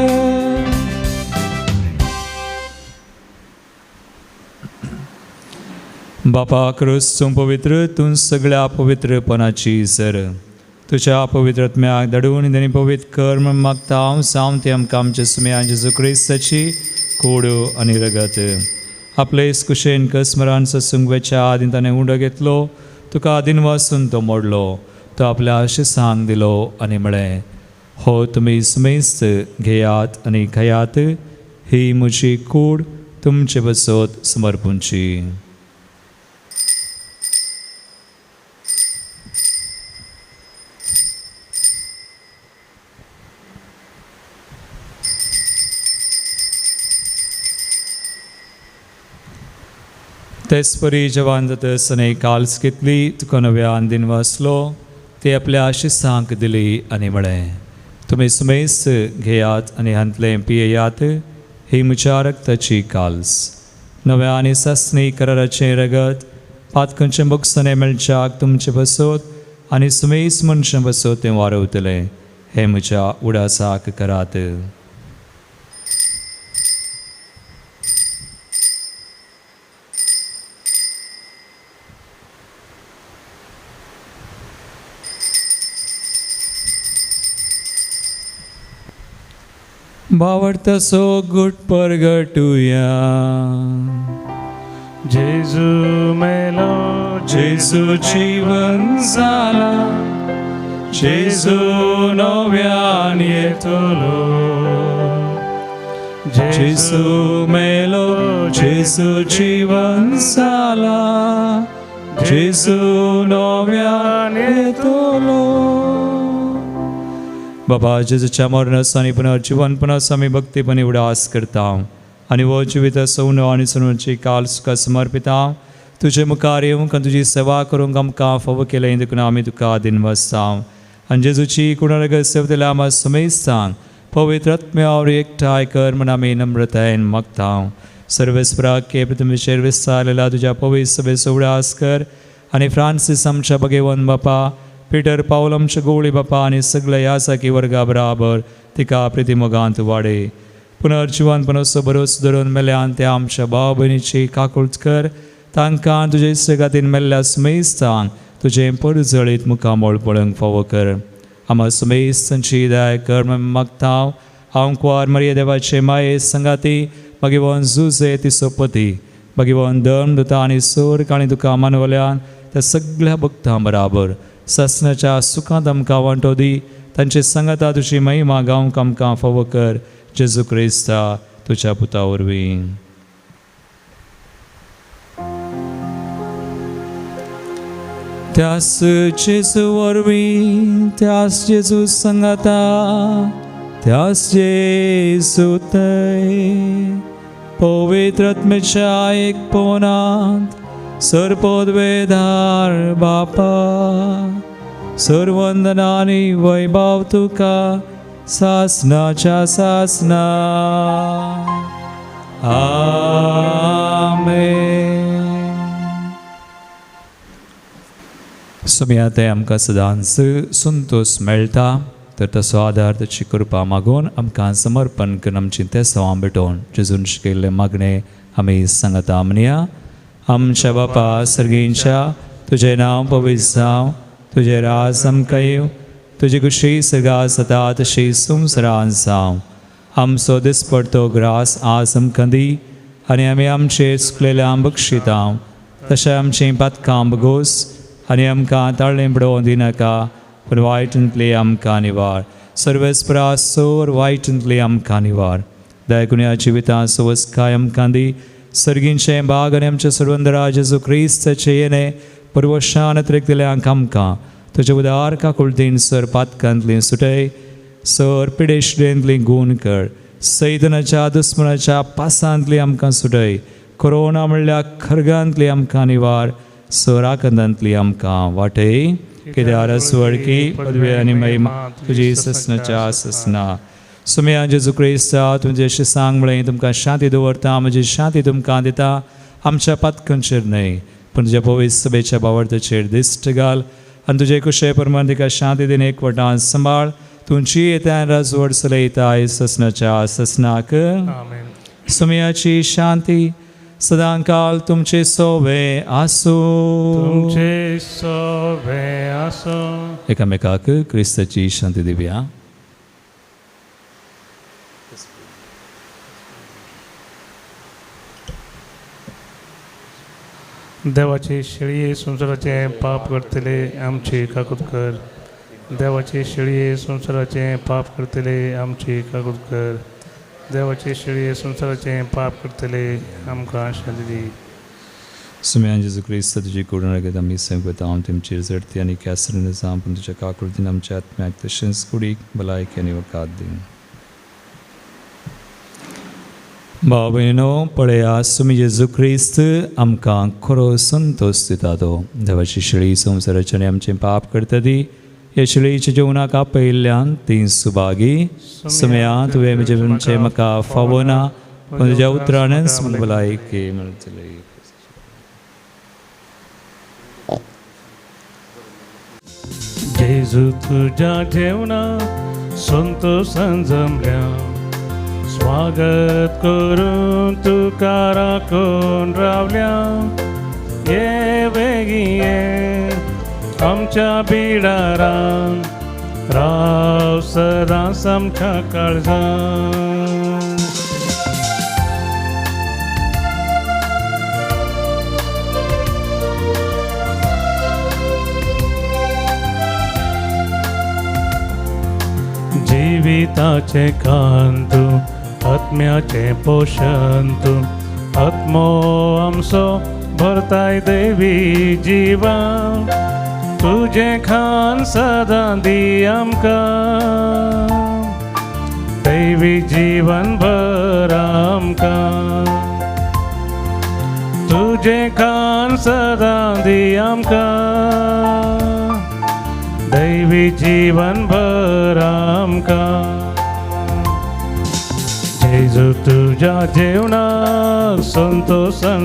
बापा क्रिस्त पवित्र तूं सगळ्या पवित्रपणाची सर तुज्या पवित्रत्म्याक धाडून आनी पवित्र कर म्हूण मागता हांव सामतें आमकां आमच्या सुम्या जेजू क्रिस्ताची कूड आनी रगत. आपले कुशेन कस्मरान ससूंक वेच्या आदीं ताणें उंडो घेतलो, तुका आदीन वासून तो मोडलो, तो आपल्या शिसांक दिलो आनी म्हळें, हो तुमी सुमेस्त घेयात आनी खायात, ही म्हजी कूड तुमचे बसत समर्पूंची. तेच परी जवान जातस आनी काल्स घेतली, तुका नव्यान दिन वाचलो, ते आपल्या शिसांक दिली आनी म्हळें, तुमी सुमेस्त घेयात आनी हांतलें पियेयात, ही म्हज्या रक्ताची काल्स, नव्या आनी सासणी कराराचें रगत, पातकंचें बगसणें मेळच्याक तुमचें बसत आनी सुमेस मनशां बसत तें वारवतलें, हें म्हज्या उडासाक करात. भावार्थाचो गुट परगटुया. जेजू मेलो, जेजू जीवन जाला, जेजू नव्यान येतलो. जेजू मेलो, जेजू जीवन जाला, जेजू नव्यान येतलो. बाबा जेजूच्या मरणाचो आनी पुनर्जिवनपणाचो आमी भक्तीपणी उडास करता आनी हो जिवीत सवनो आनी सवनची काल सुखा समर्पिता. तुजे मुखार येवंक आनी तुजी सेवा करूंक आमकां फावो केलें देखून आमी तुका दिनवासता. आनी जेजूची कुणारग सेवतल्या आमा समेस्तांक पवित्र आत्म्यावर एकठांय कर म्हण आमी नम्रतायेन मागता. सर्वेस्पराक के प्रथमेचेर विस्तारलेला तुज्या पवित्र सभेचो उडास कर आनी फ्रांसीस आमच्या भगेवन बापा, पिटर पावल आमच्या गोवळी बापा आनी सगळ्या यासाकी वर्गा बराबर तिका प्रितीमोगांत वाडे. पुनर्जिवनपणाचो भरोसो धरून मेल्यान त्या आमच्या भाव भयणीची काकूळट कर. तांकां तुजे इश्टागतीन मेल्ल्या सुमेस्तांक तुजें परजळीत मुखामळ पळोवंक फावो कर. आमा सुमेस्तांची दया कर म्हण मागता. हांव कुंवार मरिया देवाचे माये संगाती भगवान जुजे तिसोपती भगवान धर्म दुता आनी सोर आनी तुका मानवल्यान त्या सगळ्या भक्तां बराबर ससनाच्या सुखांत आमकां वांटो दी. तांचे संगाता तुजी महिमा गावंक आमकां फावो कर. जेजू क्रिस्ता तुज्या पुता वरवीं. त्यास जेजू वरवीं, त्यास जेजू संगाता, त्यास जेजू थंय पवित्र आत्म्याच्या एकपणांत सर्वपदवेधार बापा सर्वंदना आनी वैभव तुका सासनाच्या सासना. आमेन. सुमया ते आमकां सदांच संतोश मेळटा तर तसो आदार ताची कृपा मागून आमकां समर्पण करून आमची तेसांव भेटोवन जेजून शिकयल्लें मागणें आमी सांगता. म्हणया, आमच्या बापा सर्गींच्या, तुजें नांव पवित्र जावं, तुजें राज आमकां येवं, तुजी खुशी सर्गां जाता तशी संवसारांत जावं. आमचो दिसपडतो ग्रास आज आमकां दी आनी आमी आमचे चुकलेल्या बक्षिता तशें आमचीं पातकां बगोस आनी आमकां ताळें पडोवन दिनाका, पूण वायटांतली आमकां निवार. सर्वेस्परा सोर वायटांतली आमकां निवार. दयाकुन्या जिवितां सवस्काय आमकां दी. सर्गींचें भाग आनी आमच्या सर्वंदरा जेजू क्रिस्ताचें येणें पुर्वशान त्रेकतल्यांक आमकां तुजे उदार काकुळतीन सर पातकांतली सुटय, सर पिडेशडेंतली गूण कर, सैतनाच्या दुस्मनाच्या पासांतली आमकां सुटय, कोरोना म्हणल्यार खर्गांतली आमकां निवार, सर आकंदांतली आमकां वाटय. कित्याक रसवडकी पदवी आनी महिमा तुजी ससनाच्या ससना. सुमया जेजू क्रिस्ता तुमचें अशें सांग म्हळें, तुमकां शांती दवरता, म्हजी शांती तुमकां दिता, आमच्या पातकांचेर न्हय पूण तुज्या पवित्र सभेच्या बावडताचेर दिश्ट घाल आनी तुजे कुशे प्रमाण तिका शांती दिन एकवटान सांबाळ. तुमची येत्यान राजवड चलयताय ससनाच्या ससनाक. सुमयाची शांती सदांकाल तुमचे सोवे आसूं. तुमचे सोवे आसूं. एकामेकाक क्रिस्ताची शांती दिवया. देवाचे शेळये संवसाराचें पाप करतले आमची काकूत कर. देवाचे शेळये संवसाराचें पाप करतले आमची काकूत कर. देवाचे शेळये संवसाराचें पाप करतले आमकां शांती दी. सुमयान जेजू क्रिस्त तुजी करुणा घेत आमी संपता. हांव तुमचेर झडती आनी कॅसरीन जावं, पूण तुज्या काकुळतीन आमच्या आत्म्याक तशेंच कुडीक भलायकी आनी वकात दी. भाव भयणीनो, पळया सुमी जेजू क्रिस्त आमकां खरो संतोश दिता. तो देवाची शेळी संवसाराचे आनी आमचें पाप करता ती ह्या शेळीच्या जेवणाक आपयिल्ल्यान ती सुभागी. सुमया तुवें म्हजें म्हणचें म्हाका फावो ना, पूण तुज्या उतरानच भलायकी मेळटली. जेजू तुज्या जेवणा संतोशान जमल्या, स्वागत करून तुका राखून रावल्या. ये बेगी ये आमच्या बिडारान, राव सदांच आमच्या काळजान. जिविताचें खाण तूं, आत्म्याचें पोशण तूं, आत्मो आमचो भरताय देवी जिवन तुजें खान सदां दी आमकां दैवी जीवन भर आमकां तुजें खान सदां दी आमकां दैवी जीवन भर आमकां जेजू तुज्या जेवणाक संतोशान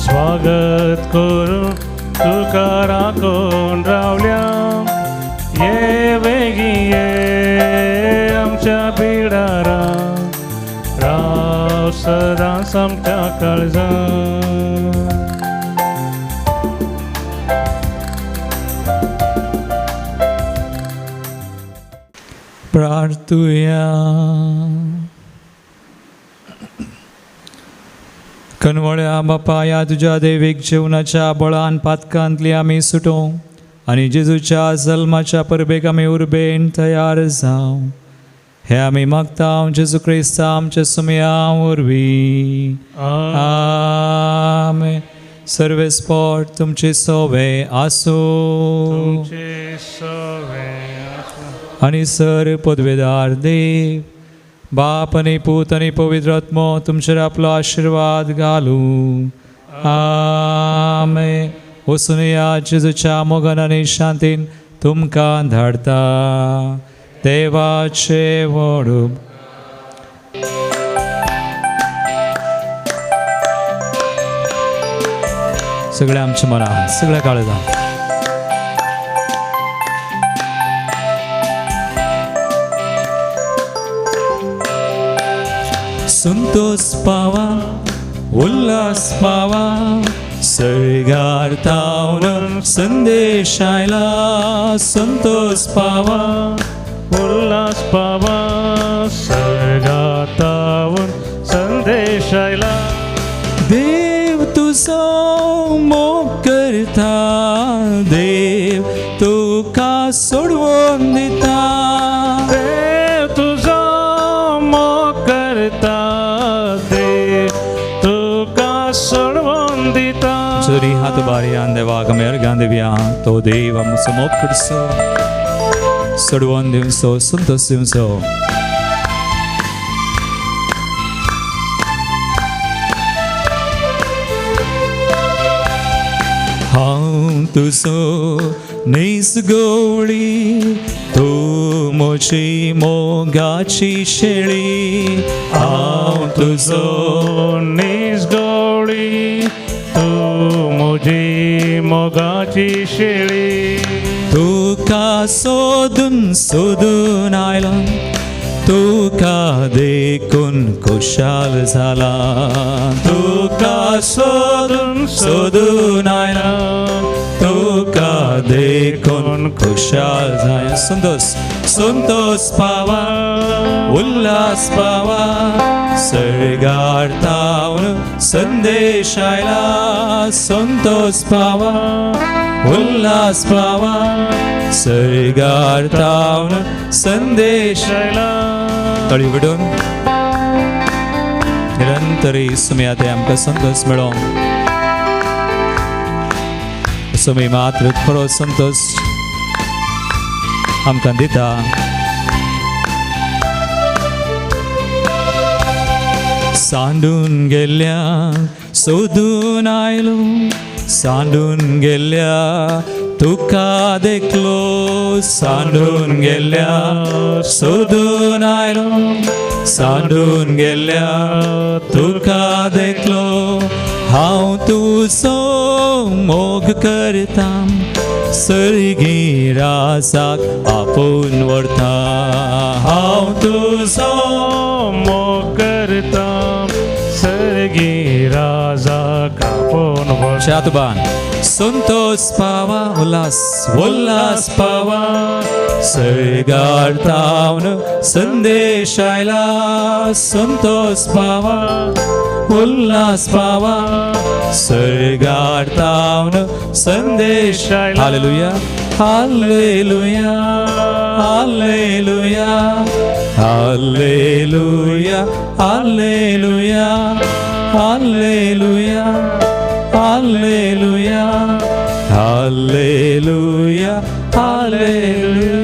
स्वागत करून तुका राखून रावल्या ये बेगी ये आमच्या बिडारा राव सदांच आमच्या काळजां. प्रार्थुया. कनवळ्या बापा ह्या तुज्या देवीक जेवणाच्या बळान पातकांतली आमी सुटों आनी जेजूच्या जल्माच्या परबेक आमी उर्बेन तयार जावं हे आमी मागता जेजू क्रिस्ता आमच्या सुमया वरवीं. आमेन. सर्वेस्पोट तुमचे सोवे आसूं आनी सर पदवेदार देव बाप आनी पूत आनी पवित्र आत्मो तुमचेर आपलो आशिर्वाद घालूं. आमेन. वचून या जेजूच्या मोगान आनी शांतीन तुमकां धाडता. देवाचे व्हड सगळ्या आमच्या मनान सगळ्या काळजान संतोष पावा उल्हास पावा सर्गार तावन संदेश आयला. संतोष पावा उल्हास पावा सर्गार तावन संदेश आयला. देव तुजो मोग करता देव तुका सोडवून दिता. देव तुजो मोग करता देव तुका सोडवून दिता. जरी हात बारयान देवाक आमी अर्गां दिवया तो देव आमचो मोग करचो सोडवून दिवचो संतोष दिवचो. हांव तुजो नीस गवळी तूं म्हजी मोगाची शेळी. हांव तुजो नीस गवळी तूं म्हजी मोगाची शेळी. तुका सोदून सोदून आयला तुका देखून खुशाल जाला. तुका सोदून सोदून आयला तुका देखून खुशाल जाला. संतोष संतोष पावा उल्हास पावा सर्गार तावन संदेश आयला. संतोष पावा उल्हास पावा सर्गार तावन संदेश आयला. तळी विडून निरंतरी सुमया ते आमकां संतोष मेळो. सुमी मात्र खरो संतोष आमकां दिता. सांडून गेल्ल्या सोदून आयलो सांडून गेल्ल्या तुका देखलो. सांडून गेल्ल्या सोदून आयलो सांडून गेल्ल्या तुका देखलो. हांव तुजो मोग करता सर्गी राजाक आपोवन व्हरता. हांव तुजो मोग करता सर्गी राजाक आपोवन व्हरता. शातबान संतोष पावा उल्हास उल्हास पावा सर्गार तावन संदेश आयला. संतोष पावा उल्हास पावा सर्गार तावन संदेश आयला. Hallelujah hallelujah hallelujah hallelujah hallelujah hallelujah. Hallelujah, hallelujah, hallelujah.